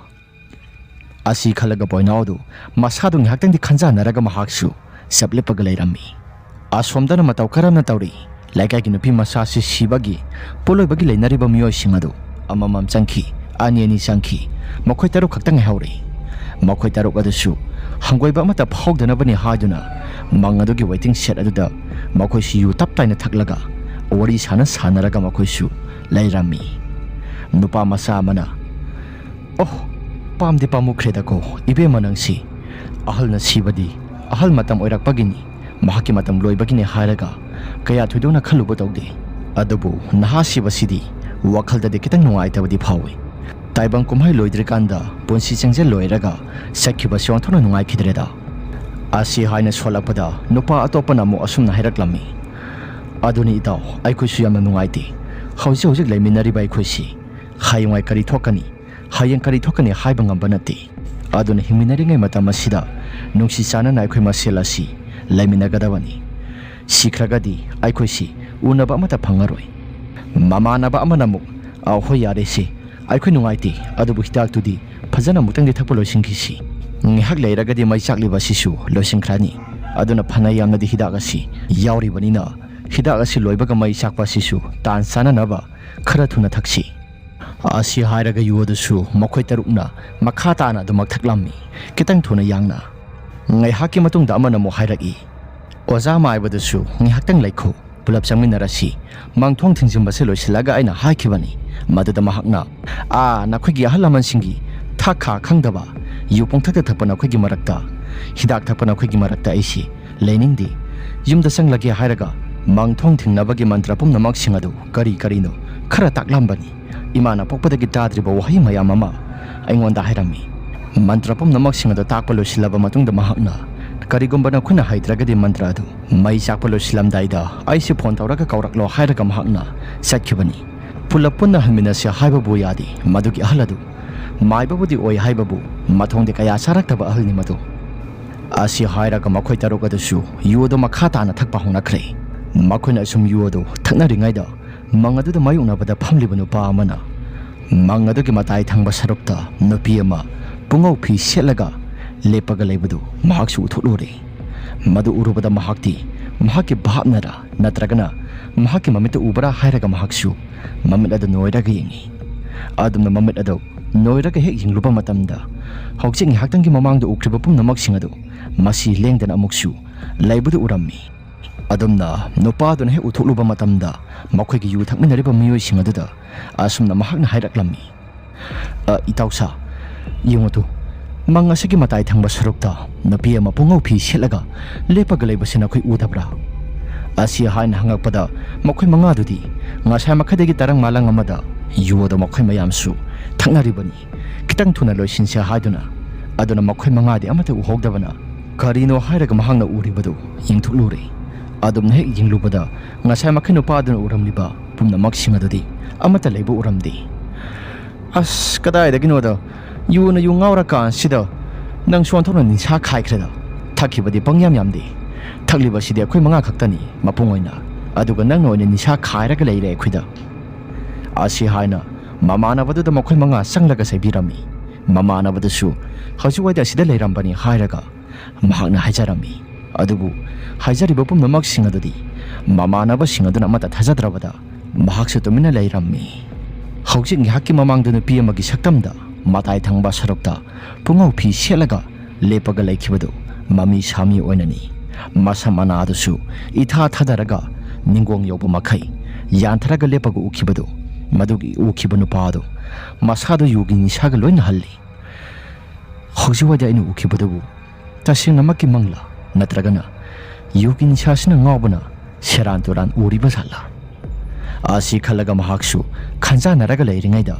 ꯑꯁꯤ ꯈꯜꯂꯒ ꯕꯣꯏꯅꯥꯎꯗꯨ ꯃꯁꯥꯗꯨ ꯉꯥꯏꯍꯥꯛꯇꯪꯗꯤ ꯈꯟꯖꯥꯟꯅꯔꯒ ꯃꯍꯥꯛꯁꯨ ꯆꯞ ꯂꯦꯞꯄꯒ ꯂꯩꯔꯝꯃꯤ꯫ ꯑꯁꯣꯝꯗꯅ ꯃꯇꯧ ꯀꯔꯝꯅ ꯇꯧꯔꯤ? ꯂꯩꯀꯥꯏꯒꯤ ꯅꯨꯄꯤ ꯃꯆꯥꯁꯤ ꯁꯤꯕꯒꯤ ꯄꯣꯠꯂꯣꯏꯕꯒꯤ ꯂꯩꯅꯔꯤꯕ ꯃꯤꯑꯣꯏꯁꯤꯡ ꯑꯗꯨ ꯑꯃꯃꯝ ꯆꯪꯈꯤ, ꯑꯅꯤ ꯑꯅꯤ ꯆꯪꯈꯤ, ꯃꯈꯣꯏ ꯇꯔꯨꯛ ꯈꯛꯇ ꯉꯥꯏꯍꯧꯔꯦ꯫ ꯃꯈꯣꯏ ꯇꯔꯨꯛ ꯑꯗꯨꯁꯨ ꯍꯪꯒꯣꯏꯕ ꯑꯃꯠꯇ ꯐꯥꯎꯗꯅꯕꯅꯤ ꯍꯥꯏꯗꯨꯅ ꯃꯪ ꯑꯗꯨꯒꯤ ꯋꯦꯇꯤꯡ ꯁꯦꯠ ꯑꯗꯨꯗ ꯃꯈꯣꯏꯁꯨ ꯌꯨ ꯇꯞ ꯇꯥꯏꯅ ꯊꯛꯂꯒ ꯋꯥꯔꯤ ꯁꯥꯟꯅ ꯁꯥꯟꯅꯔꯒ ꯃꯈꯣꯏꯁꯨ ꯂꯩꯔꯝꯃꯤ꯫ ꯅꯨꯄꯥ ꯃꯆꯥ ꯑꯃꯅ, "ꯑꯣꯍ, ꯄꯥꯝꯗꯤ ꯄꯥꯝꯃꯨꯈ꯭ꯔꯦꯗꯀꯣ, ꯏꯕꯦꯝꯃ ꯅꯪꯁꯤ꯫ ꯑꯍꯜꯅ ꯁꯤꯕꯗꯤ ꯑꯍꯜ ꯃꯇꯝ ꯑꯣꯏꯔꯛꯄꯒꯤꯅꯤ, ꯃꯍꯥꯛꯀꯤ ꯃꯇꯝ ꯂꯣꯏꯕꯒꯤꯅꯤ ꯍꯥꯏꯔꯒ ꯀꯌꯥ ꯊꯣꯏꯗꯣꯛꯅ ꯈꯜꯂꯨꯕ ꯇꯧꯗꯦ꯫ ꯑꯗꯨꯕꯨ ꯅꯍꯥ ꯁꯤꯕꯁꯤꯗꯤ ꯋꯥꯈꯜꯗꯗꯤ ꯈꯤꯇꯪ ꯅꯨꯡꯉꯥꯏꯇꯕꯗꯤ ꯐꯥꯎꯏ꯫ ꯇꯥꯏꯕꯪ ꯀꯨꯝꯍꯩ ꯂꯣꯏꯗ꯭ꯔꯤꯀꯥꯟꯗ ꯄꯨꯟꯁꯤ ꯆꯦꯡꯖꯦꯜ ꯂꯣꯏꯔꯒ ꯆꯠꯈꯤꯕꯁꯤ ꯑꯣꯟꯊꯣꯛꯅ ꯅꯨꯡꯉꯥꯏꯈꯤꯗ꯭ꯔꯦꯗ"꯫ ꯑꯁꯤ ꯍꯥꯏꯅ ꯁꯣꯜꯂꯛꯄꯗ ꯅꯨꯄꯥ ꯑꯇꯣꯞꯄꯅ ꯑꯃꯨꯛ ꯑꯁꯨꯝꯅ ꯍꯥꯏꯔꯛꯂꯝꯃꯤ, "ꯑꯗꯨꯅꯤ ꯏꯇꯥꯎ, ꯑꯩꯈꯣꯏꯁꯨ ꯌꯥꯝꯅ ꯅꯨꯡꯉꯥꯏꯇꯦ꯫ ꯍꯧꯖꯤꯛ ꯍꯧꯖꯤꯛ ꯂꯩꯃꯤꯟꯅꯔꯤꯕ ꯑꯩꯈꯣꯏꯁꯤ ꯍꯌꯦꯡꯋꯥꯏ ꯀꯔꯤ ꯊꯣꯛꯀꯅꯤ, ꯍꯌꯦꯡ ꯀꯔꯤ ꯊꯣꯛꯀꯅꯤ ꯍꯥꯏꯕ ꯉꯝꯕ ꯅꯠꯇꯦ꯫ ꯑꯗꯨꯅ ꯍꯤꯡꯃꯤꯟꯅꯔꯤꯉꯩ ꯃꯇꯝ ꯑꯁꯤꯗ ꯅꯨꯡꯁꯤ ꯆꯥꯟꯅꯅ ꯑꯩꯈꯣꯏ ꯃꯁꯦꯜ ꯑꯁꯤ ꯂꯩꯃꯤꯟꯅꯒꯗꯕꯅꯤ꯫ ꯁꯤꯈ꯭ꯔꯒꯗꯤ ꯑꯩꯈꯣꯏꯁꯤ ꯎꯅꯕ ꯑꯃꯠꯇ ꯐꯪꯉꯔꯣꯏ꯫ ꯃꯃꯥꯟꯅꯕ ꯑꯃꯅ ꯑꯃꯨꯛ, "ꯑ, ꯍꯣꯏ, ꯌꯥꯔꯦ ꯁꯦ, ꯑꯩꯈꯣꯏ ꯅꯨꯡꯉꯥꯏꯇꯦ, ꯑꯗꯨꯕꯨ ꯍꯤꯗꯥꯛꯇꯨꯗꯤ ꯐꯖꯅ ꯑꯃꯨꯛꯇꯪꯗꯤ ꯊꯛꯄ ꯂꯣꯏꯁꯤꯟꯈꯤꯁꯤ꯫ ꯉꯥꯏꯍꯥꯛ ꯂꯩꯔꯒꯗꯤ ꯃꯩ ꯆꯥꯛꯂꯤꯕ ꯑꯁꯤꯁꯨ ꯂꯣꯏꯁꯤꯟꯈ꯭ꯔꯅꯤ꯫ ꯑꯗꯨꯅ ꯐꯅ ꯌꯥꯝꯅꯗꯤ ꯍꯤꯗꯥꯛ ꯑꯁꯤ ꯌꯥꯎꯔꯤꯕꯅꯤꯅ, ꯍꯤꯗꯥꯛ ꯑꯁꯤ ꯂꯣꯏꯕꯒ ꯃꯩ ꯆꯥꯛꯄ ꯑꯁꯤꯁꯨ ꯇꯥꯟ ꯆꯥꯅꯅꯕ ꯈꯔ ꯊꯨꯅ ꯊꯛꯁꯤ"꯫ ꯑꯁꯤ ꯍꯥꯏꯔꯒ ꯌꯨ ꯑꯗꯨꯁꯨ ꯃꯈꯣꯏ ꯇꯔꯨꯛꯅ ꯃꯈꯥ ꯇꯥꯅ ꯑꯗꯨꯃꯛ ꯊꯛꯂꯝꯃꯤ, ꯈꯤꯇꯪ ꯊꯨꯅ ꯌꯥꯡꯅ꯫ ꯉꯥꯏꯍꯥꯛꯀꯤ ꯃꯇꯨꯡꯗ ꯑꯃꯅ ꯑꯃꯨꯛ ꯍꯥꯏꯔꯛꯏ, "ꯑꯣꯖꯥ ꯃꯥꯏꯕꯗꯨꯁꯨ ꯉꯥꯏꯍꯥꯛꯇꯪ ꯂꯩꯈꯣ, ꯄꯨꯂꯞ ꯆꯪꯃꯤꯟꯅꯔꯁꯤ꯫ ꯃꯥꯡꯊꯣꯡ ꯊꯤꯡꯖꯤꯟꯕꯁꯦ ꯂꯣꯏꯁꯤꯜꯂꯒ ꯑꯩꯅ ꯍꯥꯏꯈꯤꯕꯅꯤ"꯫ ꯃꯗꯨꯗ ꯃꯍꯥꯛꯅ, "ꯑꯥ, ꯅꯈꯣꯏꯒꯤ ꯑꯍꯜ ꯂꯃꯟꯁꯤꯡꯒꯤ ꯊꯥꯛ ꯈꯥ ꯈꯪꯗꯕ, ꯌꯨ ꯄꯨꯡꯊꯛꯇ ꯊꯛꯄ ꯅꯈꯣꯏꯒꯤ ꯃꯔꯛꯇ, ꯍꯤꯗꯥꯛ ꯊꯛꯄ ꯅꯈꯣꯏꯒꯤ ꯃꯔꯛꯇ ꯑꯩꯁꯤ ꯂꯩꯅꯤꯡꯗꯦ꯫ ꯌꯨꯝꯗ ꯆꯪꯂꯒꯦ" ꯍꯥꯏꯔꯒ ꯃꯥꯡꯊꯣꯡ ꯊꯤꯡꯅꯕꯒꯤ ꯃꯟꯇ꯭ꯔ ꯄꯨꯝꯅꯃꯛꯁꯤꯡ ꯑꯗꯨ ꯀꯔꯤ ꯀꯔꯤꯅꯣ ꯈꯔ ꯇꯥꯛꯂꯝꯕꯅꯤ꯫ ꯏꯃꯥꯅ ꯄꯣꯛꯄꯗꯒꯤ ꯇꯥꯗ꯭ꯔꯤꯕ ꯋꯥꯍꯩ ꯃꯌꯥꯝ ꯑꯃ ꯑꯩꯉꯣꯟꯗ ꯍꯥꯏꯔꯝꯃꯤ꯫ ꯃꯟꯇ꯭ꯔ ꯄꯨꯝꯅꯃꯛꯁꯤꯡ ꯑꯗꯨ ꯇꯥꯛꯄ ꯂꯣꯏꯁꯤꯜꯂꯕ ꯃꯇꯨꯡꯗ ꯃꯍꯥꯛꯅ, "ꯀꯔꯤꯒꯨꯝꯕ ꯅꯈꯣꯏꯅ ꯍꯩꯇ꯭ꯔꯒꯗꯤ ꯃꯟꯇ꯭ꯔ ꯑꯗꯨ ꯃꯩ ꯆꯥꯛꯄ ꯂꯣꯏꯁꯤꯜꯂꯝꯗꯥꯏꯗ ꯑꯩꯁꯤ ꯐꯣꯟ ꯇꯧꯔꯒ ꯀꯧꯔꯛꯂꯣ" ꯍꯥꯏꯔꯒ ꯃꯍꯥꯛꯅ ꯆꯠꯈꯤꯕꯅꯤ꯫ ꯄꯨꯂꯞ ꯄꯨꯟꯅ ꯍꯟꯃꯤꯟꯅꯁꯤ ꯍꯥꯏꯕꯕꯨ ꯌꯥꯗꯦ꯫ ꯃꯗꯨꯒꯤ ꯑꯍꯜ ꯑꯗꯨ ꯃꯥꯏꯕꯕꯨꯗꯤ ꯑꯣꯏ ꯍꯥꯏꯕꯕꯨ ꯃꯊꯣꯡꯗꯤ ꯀꯌꯥ ꯆꯥꯔꯛꯇꯕ ꯑꯍꯜꯅꯤ ꯃꯗꯨ꯫ ꯑꯁꯤ ꯍꯥꯏꯔꯒ ꯃꯈꯣꯏ ꯇꯔꯨꯛ ꯑꯗꯨꯁꯨ ꯌꯨ ꯑꯗꯨ ꯃꯈꯥ ꯇꯥꯅ ꯊꯛꯄ ꯍꯧꯅꯈ꯭ꯔꯦ꯫ ꯃꯈꯣꯏꯅ ꯑꯁꯨꯝ ꯌꯨ ꯑꯗꯨ ꯊꯛꯅꯔꯤꯉꯩꯗ ꯃꯪ ꯑꯗꯨꯗ ꯃꯥꯌꯣꯛꯅꯕꯗ ꯐꯝꯂꯤꯕ ꯅꯨꯄꯥ ꯑꯃꯅ ꯃꯪ ꯑꯗꯨꯒꯤ ꯃꯇꯥꯏ ꯊꯪꯕ ꯁꯔꯨꯛꯇ ꯅꯨꯄꯤ ꯑꯃ ꯄꯨꯡꯉꯧ ꯐꯤ ꯁꯦꯠꯂꯒ ꯂꯦꯞꯄꯒ ꯂꯩꯕꯗꯨ ꯃꯍꯥꯛꯁꯨ ꯎꯊꯣꯛꯂꯨꯔꯦ꯫ ꯃꯗꯨ ꯎꯔꯨꯕꯗ ꯃꯍꯥꯛꯇꯤ ꯃꯍꯥꯛꯀꯤ ꯚꯥꯞꯅꯔꯥ ꯅꯠꯇ꯭ꯔꯒꯅ ꯃꯍꯥꯛꯀꯤ ꯃꯃꯤꯠꯇ ꯎꯕ꯭ꯔꯥ ꯍꯥꯏꯔꯒ ꯃꯍꯥꯛꯁꯨ ꯃꯃꯤꯠ ꯑꯗꯨ ꯅꯣꯏꯔꯒ ꯌꯦꯡꯉꯤ꯫ ꯑꯗꯨꯝꯅ ꯃꯃꯤꯠ ꯑꯗꯨ ꯅꯣꯏꯔꯒ ꯍꯦꯛ ꯌꯦꯡꯂꯨꯕ ꯃꯇꯝꯗ ꯍꯧꯖꯤꯛ ꯉꯥꯏꯍꯥꯛꯇꯪꯒꯤ ꯃꯃꯥꯡꯗ ꯎꯈ꯭ꯔꯤꯕ ꯄꯨꯝꯅꯃꯛꯁꯤꯡ ꯑꯗꯨ ꯃꯁꯤ ꯂꯦꯡꯗꯅ ꯑꯃꯨꯛꯁꯨ ꯂꯩꯕꯗꯨ ꯎꯔꯝꯃꯤ꯫ ꯑꯗꯨꯝꯅ ꯅꯨꯄꯥꯗꯨꯅ ꯍꯦꯛ ꯎꯊꯣꯛꯂꯨꯕ ꯃꯇꯝꯗ ꯃꯈꯣꯏꯒꯤ ꯌꯨ ꯊꯛꯃꯤꯟꯅꯔꯤꯕ ꯃꯤꯑꯣꯏꯁꯤꯡ ꯑꯗꯨꯗ ꯑꯁꯨꯝꯅ ꯃꯍꯥꯛꯅ ꯍꯥꯏꯔꯛꯂꯝꯃꯤ, "ꯑ, ꯏꯇꯥꯎꯁꯥ, ꯌꯦꯡꯉꯨ ꯇꯨ, ꯃꯪ ꯑꯁꯤꯒꯤ ꯃꯇꯥꯏ ꯊꯪꯕ ꯁꯔꯨꯛꯇ ꯅꯨꯄꯤ ꯑꯃ ꯄꯨꯡꯉꯧ ꯐꯤ ꯁꯦꯠꯂꯒ ꯂꯦꯞꯄꯒ ꯂꯩꯕꯁꯤ ꯅꯈꯣꯏ ꯎꯗꯕ꯭ꯔꯥ?" ꯑꯁꯤ ꯍꯥꯏꯅ ꯍꯪꯉꯛꯄꯗ ꯃꯈꯣꯏ ꯃꯉꯥꯗꯨꯗꯤ ꯉꯁꯥꯏ ꯃꯈꯩꯗꯒꯤ ꯇꯔꯪ ꯃꯥꯂꯪ ꯑꯃꯗ ꯌꯨ ꯑꯗꯨ ꯃꯈꯣꯏ ꯃꯌꯥꯝꯁꯨ ꯊꯛꯅꯔꯤꯕꯅꯤ꯫ ꯈꯤꯇꯪ ꯊꯨꯅ ꯂꯣꯏꯁꯤꯟꯁꯦ ꯍꯥꯏꯗꯨꯅ ꯑꯗꯨꯅ ꯃꯈꯣꯏ ꯃꯉꯥꯗꯤ ꯑꯃꯠꯇ ꯎꯍꯧꯗꯕꯅ ꯀꯔꯤꯅꯣ ꯍꯥꯏꯔꯒ ꯃꯍꯥꯛꯅ ꯎꯔꯤꯕꯗꯨ ꯌꯦꯡꯊꯣꯛꯂꯨꯔꯦ꯫ ꯑꯗꯨꯝꯅ ꯍꯦꯛ ꯌꯦꯡꯂꯨꯕꯗ ꯉꯁꯥꯏ ꯃꯈꯩ ꯅꯨꯄꯥꯗꯨꯅ ꯎꯔꯝꯂꯤꯕ ꯄꯨꯝꯅꯃꯛꯁꯤꯡ ꯑꯗꯨꯗꯤ ꯑꯃꯠꯇ ꯂꯩꯕ ꯎꯔꯝꯗꯦ꯫ "ꯑꯁ, ꯀꯗꯥꯏꯗꯒꯤꯅꯣꯗ, ꯌꯨꯅ ꯌꯨ ꯉꯥꯎꯔꯀꯥꯟꯁꯤꯗ ꯅꯪꯁꯨ ꯑꯣꯟꯊꯣꯛꯅ ꯅꯤꯁꯥ ꯈꯥꯏꯈ꯭ꯔꯦꯗ꯫ ꯊꯛꯈꯤꯕꯗꯤ ꯄꯪꯌꯥꯝ ꯌꯥꯝꯗꯦ꯫ "ꯊꯛꯂꯤꯕꯁꯤꯗꯤ ꯑꯩꯈꯣꯏ ꯃꯉꯥ ꯈꯛꯇꯅꯤ, ꯃꯄꯨꯡ ꯑꯣꯏꯅ, ꯑꯗꯨꯒ ꯅꯪꯅ ꯑꯣꯏꯅ ꯅꯤꯁꯥ ꯈꯥꯏꯔꯒ ꯂꯩꯔꯦ ꯑꯩꯈꯣꯏꯗ"꯫ ꯑꯁꯤ ꯍꯥꯏꯅ ꯃꯃꯥꯟꯅꯕꯗꯨꯗ ꯃꯈꯣꯏ ꯃꯉꯥ ꯆꯪꯂꯒ ꯆꯩꯕꯤꯔꯝꯃꯤ꯫ ꯃꯃꯥꯟꯅꯕꯗꯨꯁꯨ ꯍꯧꯖꯤꯛ ꯋꯥꯏꯗ ꯑꯁꯤꯗ ꯂꯩꯔꯝꯕꯅꯤ ꯍꯥꯏꯔꯒ ꯃꯍꯥꯛꯅ ꯍꯥꯏꯖꯔꯝꯃꯤ꯫ ꯑꯗꯨꯕꯨ ꯍꯥꯏꯖꯔꯤꯕ ꯄꯨꯝꯅꯃꯛꯁꯤꯡ ꯑꯗꯨꯗꯤ ꯃꯃꯥꯟꯅꯕꯁꯤꯡ ꯑꯗꯨꯅ ꯑꯃꯠꯇ ꯊꯥꯖꯗ꯭ꯔꯕꯗ, ꯃꯍꯥꯛꯁꯨ ꯇꯨꯃꯤꯟꯅ ꯂꯩꯔꯝꯃꯤ꯫ ꯍꯧꯖꯤꯛ ꯉꯥꯏꯍꯥꯛꯀꯤ ꯃꯃꯥꯡꯗ ꯅꯨꯄꯤ ꯑꯃꯒꯤ ꯁꯛꯇꯝꯗ ꯃꯇꯥꯏ ꯊꯪꯕ ꯁꯔꯨꯛꯇ ꯄꯨꯡꯉꯧ ꯐꯤ ꯁꯦꯠꯂꯒ ꯂꯦꯞꯄꯒ ꯂꯩꯈꯤꯕꯗꯨ ꯃꯃꯤ ꯁꯥꯃꯤ ꯑꯣꯏꯅꯅꯤ꯫ ꯃꯁꯝ ꯃꯅꯥꯗꯨꯁꯨ ꯏꯊꯥ ꯊꯥꯗꯔꯒ ꯅꯤꯡꯒꯣꯡ ꯌꯧꯕ ꯃꯈꯩ ꯌꯥꯟꯊꯔꯒ ꯂꯦꯞꯄꯒ ꯎꯈꯤꯕꯗꯨ, ꯃꯗꯨꯒꯤ ꯎꯈꯤꯕ ꯅꯨꯄꯥ ꯑꯗꯨ ꯃꯁꯥꯗꯨ ꯌꯨꯒꯤ ꯅꯤꯁꯥꯒ ꯂꯣꯏꯅ ꯍꯜꯂꯤ꯫ ꯍꯧꯖꯤꯛ ꯋꯥꯏꯗ ꯑꯩꯅ ꯎꯈꯤꯕꯗꯨꯕꯨ ꯇꯁꯦꯡꯅꯃꯛꯀꯤ ꯃꯪꯂꯥ, ꯅꯠꯇ꯭ꯔꯒꯅ ꯌꯨꯒꯤ ꯅꯤꯁꯥꯁꯤꯅ ꯉꯥꯎꯕꯅ ꯁꯦꯔꯥꯟ ꯇꯨꯔꯥꯟ ꯎꯔꯤꯕ ꯖꯥꯠꯂꯥ? ꯑꯁꯤ ꯈꯜꯂꯒ ꯃꯍꯥꯛꯁꯨ ꯈꯟꯖꯥꯟꯅꯔꯒ ꯂꯩꯔꯤꯉꯩꯗ,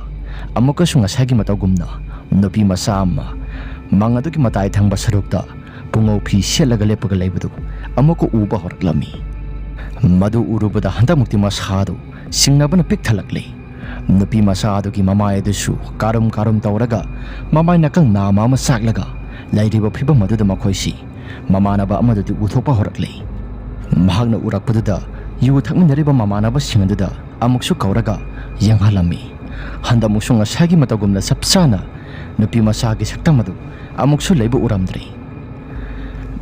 ꯑꯃꯨꯛꯀꯁꯨ ꯉꯁꯥꯏꯒꯤ ꯃꯇꯧꯒꯨꯝꯅ ꯅꯨꯄꯤ ꯃꯆꯥ ꯑꯃ ꯃꯪ ꯑꯗꯨꯒꯤ ꯃꯇꯥꯏ ꯊꯪꯕ ꯁꯔꯨꯛꯇ ꯄꯨꯡꯉꯧ ꯐꯤ ꯁꯦꯠꯂꯒ ꯂꯦꯞꯄꯒ ꯂꯩꯕꯗꯨ ꯑꯃꯨꯛꯀ ꯎꯕ ꯍꯧꯔꯛꯂꯝꯃꯤ꯫ ꯃꯗꯨ ꯎꯔꯨꯕꯗ ꯍꯟꯗꯛꯃꯨꯛꯇꯤ ꯃꯁꯥꯗꯨ ꯆꯤꯡꯅꯕꯅ ꯄꯤꯛ ꯊꯜꯂꯛꯂꯦ꯫ ꯅꯨꯄꯤ ꯃꯆꯥ ꯑꯗꯨꯒꯤ ꯃꯃꯥꯏ ꯑꯗꯨꯁꯨ ꯀꯥꯔꯨꯝ ꯀꯥꯔꯨꯝ ꯇꯧꯔꯒ ꯃꯃꯥꯏ ꯅꯥꯀꯪ ꯅꯥꯝꯃ ꯑꯃ ꯆꯥꯛꯂꯒ ꯂꯩꯔꯤꯕ ꯐꯤꯕꯝ ꯑꯗꯨꯗ ꯃꯈꯣꯏꯁꯤ ꯃꯃꯥꯟꯅꯕ ꯑꯃꯗꯨꯗꯤ ꯎꯊꯣꯛꯄ ꯍꯧꯔꯛꯂꯦ꯫ ꯃꯍꯥꯛꯅ ꯎꯔꯛꯄꯗꯨꯗ ꯌꯨ ꯊꯛꯃꯤꯟꯅꯔꯤꯕ ꯃꯃꯥꯟꯅꯕꯁꯤꯡ ꯑꯗꯨꯗ ꯑꯃꯨꯛꯁꯨ ꯀꯧꯔꯒ ꯌꯦꯡꯍꯜꯂꯝꯃꯤ꯫ ꯍꯟꯗꯛꯃꯨꯛꯁꯨ ꯉꯁꯥꯏꯒꯤ ꯃꯇꯧꯒꯨꯝꯅ ꯆꯞ ꯆꯥꯅ ꯅꯨꯄꯤ ꯃꯆꯥꯒꯤ ꯁꯛꯇꯝ ꯑꯗꯨ ꯑꯃꯨꯛꯁꯨ ꯂꯩꯕ ꯎꯔꯝꯗ꯭ꯔꯦ꯫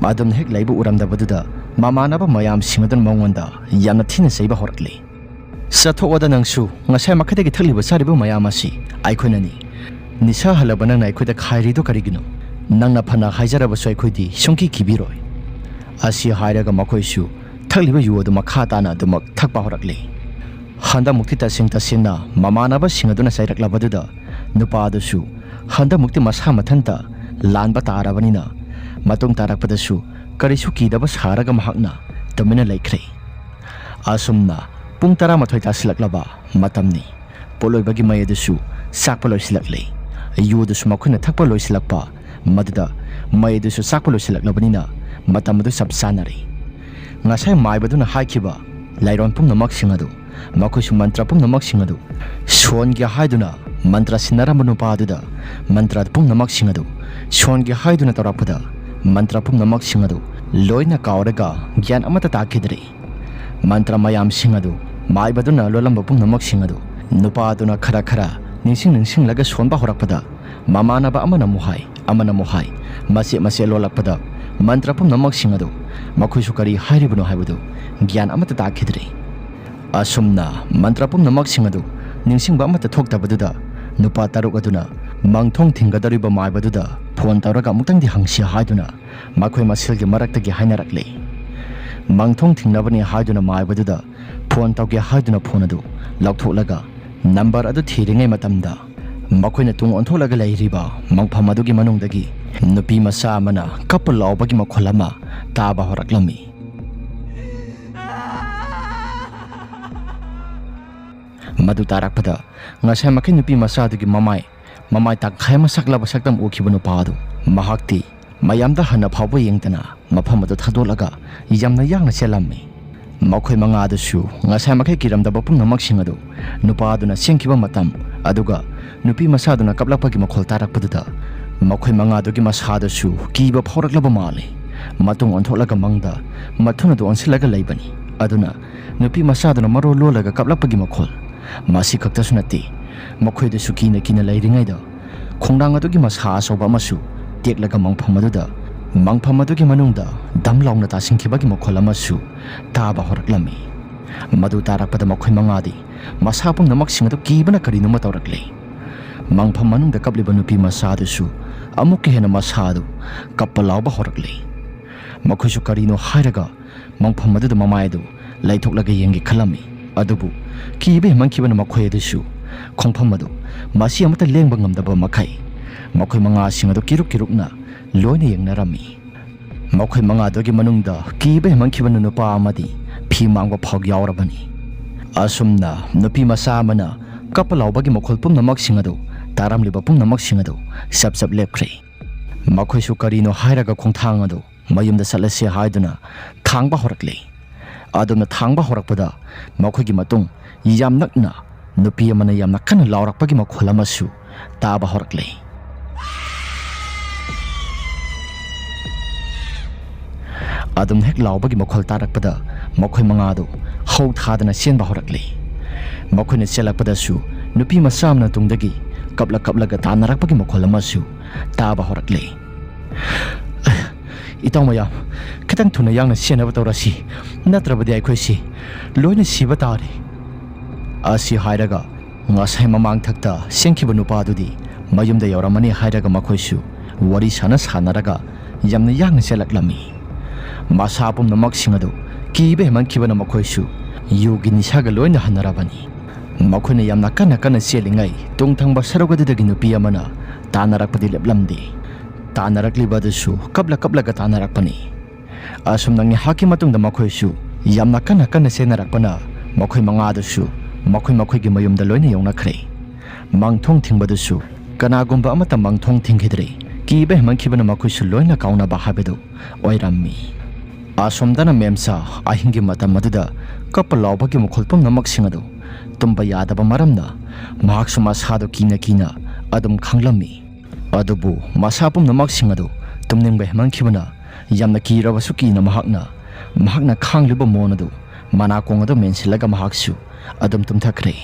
ꯑꯗꯨꯝꯅ ꯍꯦꯛ ꯂꯩꯕ ꯎꯔꯝꯗꯕꯗꯨꯗ ꯃꯃꯥꯟꯅꯕ ꯃꯌꯥꯝꯁꯤꯡ ꯑꯗꯨꯅ ꯃꯉꯣꯟꯗ ꯌꯥꯝꯅ ꯊꯤꯅ ꯆꯩꯕ ꯍꯧꯔꯛꯂꯦ꯫ "ꯆꯠꯊꯣꯛꯑꯣꯗ ꯅꯪꯁꯨ, ꯉꯁꯥꯏ ꯃꯈꯥꯗꯒꯤ ꯊꯛꯂꯤꯕ ꯆꯥꯔꯤꯕ ꯃꯌꯥꯝ ꯑꯁꯤ ꯑꯩꯈꯣꯏꯅꯅꯤ꯫ ꯅꯤꯁꯥ ꯍꯜꯂꯕ ꯅꯪꯅ ꯑꯩꯈꯣꯏꯗ ꯈꯥꯏꯔꯤꯗꯣ ꯀꯔꯤꯒꯤꯅꯣ? ꯅꯪꯅ ꯐꯅ ꯍꯥꯏꯖꯔꯕꯁꯨ ꯑꯩꯈꯣꯏꯗꯤ ꯁꯨꯡꯀꯤ ꯀꯤꯕꯤꯔꯣꯏ"꯫ ꯑꯁꯤ ꯍꯥꯏꯔꯒ ꯃꯈꯣꯏꯁꯨ ꯊꯛꯂꯤꯕ ꯌꯨ ꯑꯗꯨ ꯃꯈꯥ ꯇꯥꯅ ꯑꯗꯨꯃꯛ ꯊꯛꯄ ꯍꯧꯔꯛꯂꯦ꯫ ꯍꯟꯗꯛꯃꯨꯛꯇꯤ ꯇꯁꯦꯡ ꯇꯁꯦꯡꯅ ꯃꯃꯥꯟꯅꯕꯁꯤꯡ ꯑꯗꯨꯅ ꯆꯩꯔꯛꯂꯕꯗꯨꯗ ꯅꯨꯄꯥ ꯑꯗꯨꯁꯨ ꯍꯟꯗꯛꯃꯨꯛꯇꯤ ꯃꯁꯥ ꯃꯊꯟꯇ ꯂꯥꯟꯕ ꯇꯥꯔꯕꯅꯤꯅ ꯃꯇꯨꯡ ꯇꯥꯔꯛꯄꯗꯁꯨ ꯀꯔꯤꯁꯨ ꯀꯤꯗꯕ ꯁꯥꯔꯒ ꯃꯍꯥꯛꯅ ꯇꯨꯃꯤꯟꯅ ꯂꯩꯈ꯭ꯔꯦ꯫ ꯑꯁꯨꯝꯅ ꯄꯨꯡ ꯇꯔꯥꯃꯥꯊꯣꯏ ꯇꯥꯁꯤꯜꯂꯛꯂꯕ ꯃꯇꯝꯅꯤ꯫ ꯄꯣꯠꯂꯣꯏꯕꯒꯤ ꯃꯩ ꯑꯗꯨꯁꯨ ꯆꯥꯛꯄ ꯂꯣꯏꯁꯤꯜꯂꯛꯂꯦ꯫ ꯌꯨ ꯑꯗꯨꯁꯨ ꯃꯈꯣꯏꯅ ꯊꯛꯄ ꯂꯣꯏꯁꯤꯜꯂꯛꯄ ꯃꯗꯨꯗ ꯃꯩ ꯑꯗꯨꯁꯨ ꯆꯥꯛꯄ ꯂꯣꯏꯁꯤꯜꯂꯛꯂꯕꯅꯤꯅ ꯃꯇꯝ ꯑꯗꯨ ꯆꯞ ꯆꯥꯅꯔꯦ꯫ ꯉꯁꯥꯏ ꯃꯥꯏꯕꯗꯨꯅ ꯍꯥꯏꯈꯤꯕ ꯂꯥꯏꯔꯣꯟ ꯄꯨꯝꯅꯃꯛꯁꯤꯡ ꯑꯗꯨ, ꯃꯈꯣꯏꯁꯨ ꯃꯟꯇ꯭ꯔ ꯄꯨꯝꯅꯃꯛꯁꯤꯡ ꯑꯗꯨ ꯁꯣꯟꯒꯦ ꯍꯥꯏꯗꯨꯅ ꯃꯟꯇ꯭ꯔ ꯁꯤꯟꯅꯔꯝꯕ ꯅꯨꯄꯥ ꯑꯗꯨꯗ ꯃꯟꯇ꯭ꯔ ꯄꯨꯝꯅꯃꯛꯁꯤꯡ ꯑꯗꯨ ꯁꯣꯟꯒꯦ ꯍꯥꯏꯗꯨꯅ ꯇꯧꯔꯛꯄꯗ ꯃꯟꯇ꯭ꯔ ꯄꯨꯝꯅꯃꯛꯁꯤꯡ ꯑꯗꯨ ꯂꯣꯏꯅ ꯀꯥꯎꯔꯒ ꯒ꯭ꯌꯥꯟ ꯑꯃꯠꯇ ꯇꯥꯈꯤꯗ꯭ꯔꯦ꯫ ꯃꯟꯇ꯭ꯔ ꯃꯌꯥꯝꯁꯤꯡ ꯑꯗꯨ ꯃꯥꯏꯕꯗꯨꯅ ꯂꯣꯜꯂꯝꯕ ꯄꯨꯝꯅꯃꯛꯁꯤꯡ ꯑꯗꯨ ꯅꯨꯄꯥꯗꯨꯅ ꯈꯔ ꯈꯔ ꯅꯤꯡꯁꯤꯡ ꯅꯤꯡꯁꯤꯡꯂꯒ ꯁꯣꯟꯕ ꯍꯧꯔꯛꯄꯗ, ꯃꯃꯥꯟꯅꯕ ꯑꯃꯅ ꯑꯃꯨꯛ ꯍꯥꯏ, ꯑꯃꯅ ꯑꯃꯨꯛ ꯍꯥꯏ, ꯃꯆꯦꯠ ꯃꯆꯦꯠ ꯂꯣꯜꯂꯛꯄꯗ, ꯃꯟꯇ꯭ꯔ ꯄꯨꯝꯅꯃꯛꯁꯤꯡ ꯑꯗꯨ ꯃꯈꯣꯏꯁꯨ ꯀꯔꯤ ꯍꯥꯏꯔꯤꯕꯅꯣ ꯍꯥꯏꯕꯗꯨ ꯒ꯭ꯌꯥꯟ ꯑꯃꯠꯇ ꯇꯥꯈꯤꯗ꯭ꯔꯦ꯫ ꯑꯁꯨꯝꯅ ꯃꯟꯇ꯭ꯔ ꯄꯨꯝꯅꯃꯛꯁꯤꯡ ꯑꯗꯨ ꯅꯤꯡꯁꯤꯡꯕ ꯑꯃꯠꯇ ꯊꯣꯛꯇꯕꯗꯨꯗ, ꯅꯨꯄꯥ ꯇꯔꯨꯛ ꯑꯗꯨꯅ ꯃꯪꯊꯣꯡ ꯊꯤꯡꯒꯗꯧꯔꯤꯕ ꯃꯥꯏꯕꯗꯨꯗ ꯐꯣꯟ ꯇꯧꯔꯒ ꯑꯃꯨꯛꯇꯪꯗꯤ ꯍꯪꯁꯤ ꯍꯥꯏꯗꯨꯅ ꯃꯈꯣꯏ ꯃꯁꯦꯜꯒꯤ ꯃꯔꯛꯇꯒꯤ ꯍꯥꯏꯅꯔꯛꯂꯦ꯫ ꯃꯪꯊꯣꯡ ꯊꯤꯡꯅꯕꯅꯤ ꯍꯥꯏꯗꯨꯅ ꯃꯥꯏꯕꯗꯨꯗ ꯐꯣꯟ ꯇꯧꯒꯦ ꯍꯥꯏꯗꯨꯅ ꯐꯣꯟ ꯑꯗꯨ ꯂꯧꯊꯣꯛꯂꯒ ꯅꯝꯕꯔ ꯑꯗꯨ ꯊꯤꯔꯤꯉꯩ ꯃꯇꯝꯗ, ꯃꯈꯣꯏꯅ ꯇꯨꯡ ꯑꯣꯟꯊꯣꯛꯂꯒ ꯂꯩꯔꯤꯕ ꯃꯪꯐꯝ ꯑꯗꯨꯒꯤ ꯃꯅꯨꯡꯗꯒꯤ ꯅꯨꯄꯤ ꯃꯆꯥ ꯑꯃꯅ ꯀꯞꯄ ꯂꯥꯎꯕꯒꯤ ꯃꯈꯣꯜ ꯑꯃ ꯇꯥꯕ ꯍꯧꯔꯛꯂꯝꯃꯤ꯫ ꯃꯗꯨ ꯇꯥꯔꯛꯄꯗ, ꯉꯁꯥꯏ ꯃꯈꯩ ꯅꯨꯄꯤ ꯃꯆꯥꯗꯨꯒꯤ ꯃꯃꯥꯏ, ꯃꯃꯥꯏ ꯇꯪꯈꯥꯏ ꯑꯃ ꯁꯛꯂꯕ ꯁꯛꯇꯝ ꯎꯈꯤꯕ ꯅꯨꯄꯥ ꯑꯗꯨ, ꯃꯍꯥꯛꯇꯤ ꯃꯌꯥꯝꯗ ꯍꯟꯅ ꯐꯥꯎꯕ ꯌꯦꯡꯗꯅ ꯃꯐꯝ ꯑꯗꯨ ꯊꯥꯗꯣꯛꯂꯒ ꯌꯥꯝꯅ ꯌꯥꯡꯅ ꯆꯦꯜꯂꯝꯃꯤ꯫ ꯃꯈꯣꯏ ꯃꯉꯥ ꯑꯗꯨꯁꯨ ꯉꯁꯥꯏ ꯃꯈꯩ ꯀꯤꯔꯝꯗꯕ ꯄꯨꯝꯅꯃꯛꯁꯤꯡ ꯑꯗꯨ ꯅꯨꯄꯥ ꯑꯗꯨꯅ ꯆꯦꯟꯈꯤꯕ ꯃꯇꯝ, ꯑꯗꯨꯒ ꯅꯨꯄꯤ ꯃꯆꯥꯗꯨꯅ ꯀꯞꯂꯛꯄꯒꯤ ꯃꯈꯣꯜ ꯇꯥꯔꯛꯄꯗꯨꯗ, ꯃꯈꯣꯏ ꯃꯉꯥꯗꯨꯒꯤ ꯃꯁꯥꯗꯁꯨ ꯀꯤꯕ ꯐꯥꯎꯔꯛꯂꯕ ꯃꯥꯜꯂꯤ꯫ ꯃꯇꯨꯡ ꯑꯣꯟꯊꯣꯛꯂꯒ ꯃꯪꯗ ꯃꯊꯨꯟ ꯑꯗꯨ ꯑꯣꯟꯁꯤꯜꯂꯒ ꯂꯩꯕꯅꯤ꯫ ꯑꯗꯨꯅ ꯅꯨꯄꯤ ꯃꯆꯥꯗꯨꯅ ꯃꯔꯣꯜ ꯂꯣꯜꯂꯒ ꯀꯞꯂꯛꯄꯒꯤ ꯃꯈꯣꯜ꯫ ꯃꯁꯤ ꯈꯛꯇꯁꯨ ꯅꯠꯇꯦ, ꯃꯈꯣꯏꯗꯁꯨ ꯀꯤꯅ ꯀꯤꯅ ꯂꯩꯔꯤꯉꯩꯗ ꯈꯣꯡꯅꯥꯡ ꯑꯗꯨꯒꯤ ꯃꯁꯥ ꯑꯆꯧꯕ ꯑꯃꯁꯨ ꯇꯦꯛꯂꯒ ꯃꯪꯐꯝ ꯑꯗꯨꯗ, ꯃꯪꯐꯝ ꯑꯗꯨꯒꯤ ꯃꯅꯨꯡꯗ ꯗꯝ ꯂꯥꯎꯅ ꯇꯥꯁꯤꯟꯈꯤꯕꯒꯤ ꯃꯈꯣꯜ ꯑꯃꯁꯨ ꯇꯥꯕ ꯍꯧꯔꯛꯂꯝꯃꯤ꯫ ꯃꯗꯨ ꯇꯥꯔꯛꯄꯗ ꯃꯈꯣꯏ ꯃꯉꯥꯗꯤ ꯃꯁꯥ ꯄꯨꯝꯅꯃꯛꯁꯤꯡ ꯑꯗꯨ ꯀꯤꯕꯅ ꯀꯔꯤꯅꯣꯃ ꯇꯧꯔꯛꯂꯦ꯫ ꯃꯪꯐꯝ ꯃꯅꯨꯡꯗ ꯀꯞꯂꯤꯕ ꯅꯨꯄꯤ ꯃꯆꯥ ꯑꯗꯨꯁꯨ ꯑꯃꯨꯛꯀ ꯍꯦꯟꯅ ꯃꯁꯥ ꯑꯗꯨ ꯀꯞꯄ ꯂꯥꯎꯕ ꯍꯧꯔꯛꯂꯦ꯫ ꯃꯈꯣꯏꯁꯨ ꯀꯔꯤꯅꯣ ꯍꯥꯏꯔꯒ ꯃꯪꯐꯝ ꯑꯗꯨꯗ ꯃꯃꯥꯏ ꯑꯗꯨ ꯂꯩꯊꯣꯛꯂꯒ ꯌꯦꯡꯒꯦ ꯈꯜꯂꯝꯃꯤ꯫ ꯑꯗꯨꯕꯨ ꯀꯤꯕ ꯍꯦꯟꯃꯟꯈꯤꯕꯅ ꯃꯈꯣꯏ ꯑꯗꯨꯁꯨ ꯈꯣꯡꯐꯝ ꯑꯗꯨ ꯃꯁꯤ ꯑꯃꯠꯇ ꯂꯦꯡꯕ ꯉꯝꯗꯕ ꯃꯈꯩ ꯃꯈꯣꯏ ꯃꯉꯥꯁꯤꯡ ꯑꯗꯨ ꯀꯤꯔꯨꯛ ꯀꯤꯔꯨꯛꯅ ꯂꯣꯏꯅ ꯌꯦꯡꯅꯔꯝꯃꯤ꯫ ꯃꯈꯣꯏ ꯃꯉꯥꯗꯨꯒꯤ ꯃꯅꯨꯡꯗ ꯀꯤꯕ ꯍꯦꯟꯃꯟꯈꯤꯕꯅ ꯅꯨꯄꯥ ꯑꯃꯗꯤ ꯐꯤ ꯃꯥꯡꯕ ꯐꯥꯎ ꯌꯥꯎꯔꯕꯅꯤ꯫ ꯑꯁꯨꯝꯅ ꯅꯨꯄꯤ ꯃꯆꯥ ꯑꯃꯅ ꯀꯞꯄ ꯂꯥꯎꯕꯒꯤ ꯃꯈꯣꯜ ꯄꯨꯝꯅꯃꯛꯁꯤꯡ ꯑꯗꯨ, ꯇꯥꯔꯝꯂꯤꯕ ꯄꯨꯝꯅꯃꯛꯁꯤꯡ ꯑꯗꯨ ꯆꯞ ꯆꯞ ꯂꯦꯞꯈ꯭ꯔꯦ꯫ ꯃꯈꯣꯏꯁꯨ ꯀꯔꯤꯅꯣ ꯍꯥꯏꯔꯒ ꯈꯣꯡꯊꯥꯡ ꯑꯗꯨ ꯃꯌꯨꯝꯗ ꯆꯠꯂꯁꯤ ꯍꯥꯏꯗꯨꯅ ꯊꯥꯡꯕ ꯍꯧꯔꯛꯂꯦ꯫ ꯑꯗꯨꯝꯅ ꯊꯥꯡꯕ ꯍꯧꯔꯛꯄꯗ ꯃꯈꯣꯏꯒꯤ ꯃꯇꯨꯡ ꯌꯥꯝ ꯅꯛꯅ ꯅꯨꯄꯤ ꯑꯃꯅ ꯌꯥꯝꯅ ꯀꯟꯅ ꯂꯥꯎꯔꯛꯄꯒꯤ ꯃꯈꯣꯜ ꯑꯃꯁꯨ ꯇꯥꯕ ꯍꯧꯔꯛꯂꯦ꯫ ꯑꯗꯨꯝ ꯍꯦꯛ ꯂꯥꯎꯕꯒꯤ ꯃꯈꯣꯜ ꯇꯥꯔꯛꯄꯗ ꯃꯈꯣꯏ ꯃꯉꯥꯗꯨ ꯍꯧ ꯊꯥꯗꯅ ꯆꯦꯟꯕ ꯍꯧꯔꯛꯂꯦ꯫ ꯃꯈꯣꯏꯅ ꯆꯦꯜꯂꯛꯄꯗꯁꯨ ꯅꯨꯄꯤ ꯃꯆꯥ ꯑꯃꯅ ꯇꯨꯡꯗꯒꯤ ꯀꯞꯂ ꯀꯞꯂꯒ ꯇꯥꯟꯅꯔꯛꯄꯒꯤ ꯃꯈꯣꯜ ꯑꯃꯁꯨ ꯇꯥꯕ ꯍꯧꯔꯛꯂꯦ꯫ "ꯏꯇꯥꯎ ꯃꯌꯥꯝ, ꯈꯤꯇꯪ ꯊꯨꯅ ꯌꯥꯡꯅ ꯆꯦꯟꯅꯕ ꯇꯧꯔꯁꯤ, ꯅꯠꯇ꯭ꯔꯕꯗꯤ ꯑꯩꯈꯣꯏꯁꯤ ꯂꯣꯏꯅ ꯁꯤꯕ ꯇꯥꯔꯦ꯫" ꯑꯁꯤ ꯍꯥꯏꯔꯒ ꯉꯁꯥꯏ ꯃꯃꯥꯡꯊꯛꯇ ꯆꯦꯟꯈꯤꯕ ꯅꯨꯄꯥꯗꯨꯗꯤ ꯃꯌꯨꯝꯗ ꯌꯧꯔꯝꯃꯅꯤ ꯍꯥꯏꯔꯒ ꯃꯈꯣꯏꯁꯨ ꯋꯥꯔꯤ ꯁꯥꯟꯅ ꯁꯥꯟꯅꯔꯒ ꯌꯥꯝꯅ ꯌꯥꯡꯅ ꯆꯦꯜꯂꯛꯂꯝꯃꯤ꯫ ꯃꯁꯥ ꯄꯨꯝꯅꯃꯛꯁꯤꯡ ꯑꯗꯨ ꯀꯤꯕ ꯍꯦꯟꯃꯟꯈꯤꯕꯅ ꯃꯈꯣꯏꯁꯨ ꯌꯨꯒꯤ ꯅꯤꯁꯥꯒ ꯂꯣꯏꯅ ꯍꯟꯅꯔꯕꯅꯤ꯫ ꯃꯈꯣꯏꯅ ꯌꯥꯝꯅ ꯀꯟꯅ ꯀꯟꯅ ꯆꯦꯜꯂꯤꯉꯩ ꯇꯨꯡ ꯊꯪꯕ ꯁꯔꯨꯛ ꯑꯗꯨꯗꯒꯤ ꯅꯨꯄꯤ ꯑꯃꯅ ꯇꯥꯟꯅꯔꯛꯄꯗꯤ ꯂꯦꯞꯂꯝꯗꯦ꯫ ꯇꯥꯟꯅꯔꯛꯂꯤꯕ ꯑꯗꯨꯁꯨ ꯀꯞꯂ ꯀꯞꯂꯒ ꯇꯥꯟꯅꯔꯛꯄꯅꯤ꯫ ꯑꯁꯨꯝꯅ ꯉꯥꯏꯍꯥꯛꯀꯤ ꯃꯇꯨꯡꯗ ꯃꯈꯣꯏꯁꯨ ꯌꯥꯝꯅ ꯀꯟꯅ ꯀꯟꯅ ꯆꯦꯟꯅꯔꯛꯄꯅ ꯃꯈꯣꯏ ꯃꯉꯥꯗꯨꯁꯨ ꯃꯈꯣꯏ ꯃꯈꯣꯏꯒꯤ ꯃꯌꯨꯝꯗ ꯂꯣꯏꯅ ꯌꯧꯅꯈ꯭ꯔꯦ꯫ ꯃꯥꯡꯊꯣꯡ ꯊꯤꯡꯕꯗꯨꯁꯨ ꯀꯅꯥꯒꯨꯝꯕ ꯑꯃꯠꯇ ꯃꯥꯡꯊꯣꯡ ꯊꯤꯡꯈꯤꯗ꯭ꯔꯦ꯫ ꯀꯤꯕ ꯍꯦꯟꯃꯟꯈꯤꯕꯅ ꯃꯈꯣꯏꯁꯨ ꯂꯣꯏꯅ ꯀꯥꯎꯅꯕ ꯍꯥꯏꯕꯗꯨ ꯑꯣꯏꯔꯝꯃꯤ꯫ ꯑꯁꯣꯝꯗꯅ ꯃꯦꯝꯆꯥ ꯑꯍꯤꯡꯒꯤ ꯃꯇꯝ ꯑꯗꯨꯗ ꯀꯞꯄ ꯂꯥꯎꯕꯒꯤ ꯃꯈꯣꯜ ꯄꯨꯝꯅꯃꯛꯁꯤꯡ ꯑꯗꯨ ꯇꯨꯝꯕ ꯌꯥꯗꯕ ꯃꯔꯝꯅ ꯃꯍꯥꯛꯁꯨ ꯃꯁꯥꯗꯨ ꯀꯤꯅ ꯀꯤꯅ ꯑꯗꯨꯝ ꯈꯥꯡꯂꯝꯃꯤ꯫ ꯑꯗꯨꯕꯨ ꯃꯁꯥ ꯄꯨꯝꯅꯃꯛꯁꯤꯡ ꯑꯗꯨ ꯇꯨꯝꯅꯤꯡꯕ ꯍꯦꯟꯃꯟꯈꯤꯕꯅ ꯌꯥꯝꯅ ꯀꯤꯔꯕꯁꯨ ꯀꯤꯅ ꯃꯍꯥꯛꯅ, ꯃꯍꯥꯛꯅ ꯈꯥꯡꯂꯤꯕ ꯃꯣꯟ ꯑꯗꯨ ꯃꯅꯥꯀꯣꯡ ꯑꯗꯨ ꯃꯦꯟꯁꯤꯜꯂꯒ ꯃꯍꯥꯛꯁꯨ ꯑꯗꯨꯝ ꯇꯨꯝꯊꯈ꯭ꯔꯦ꯫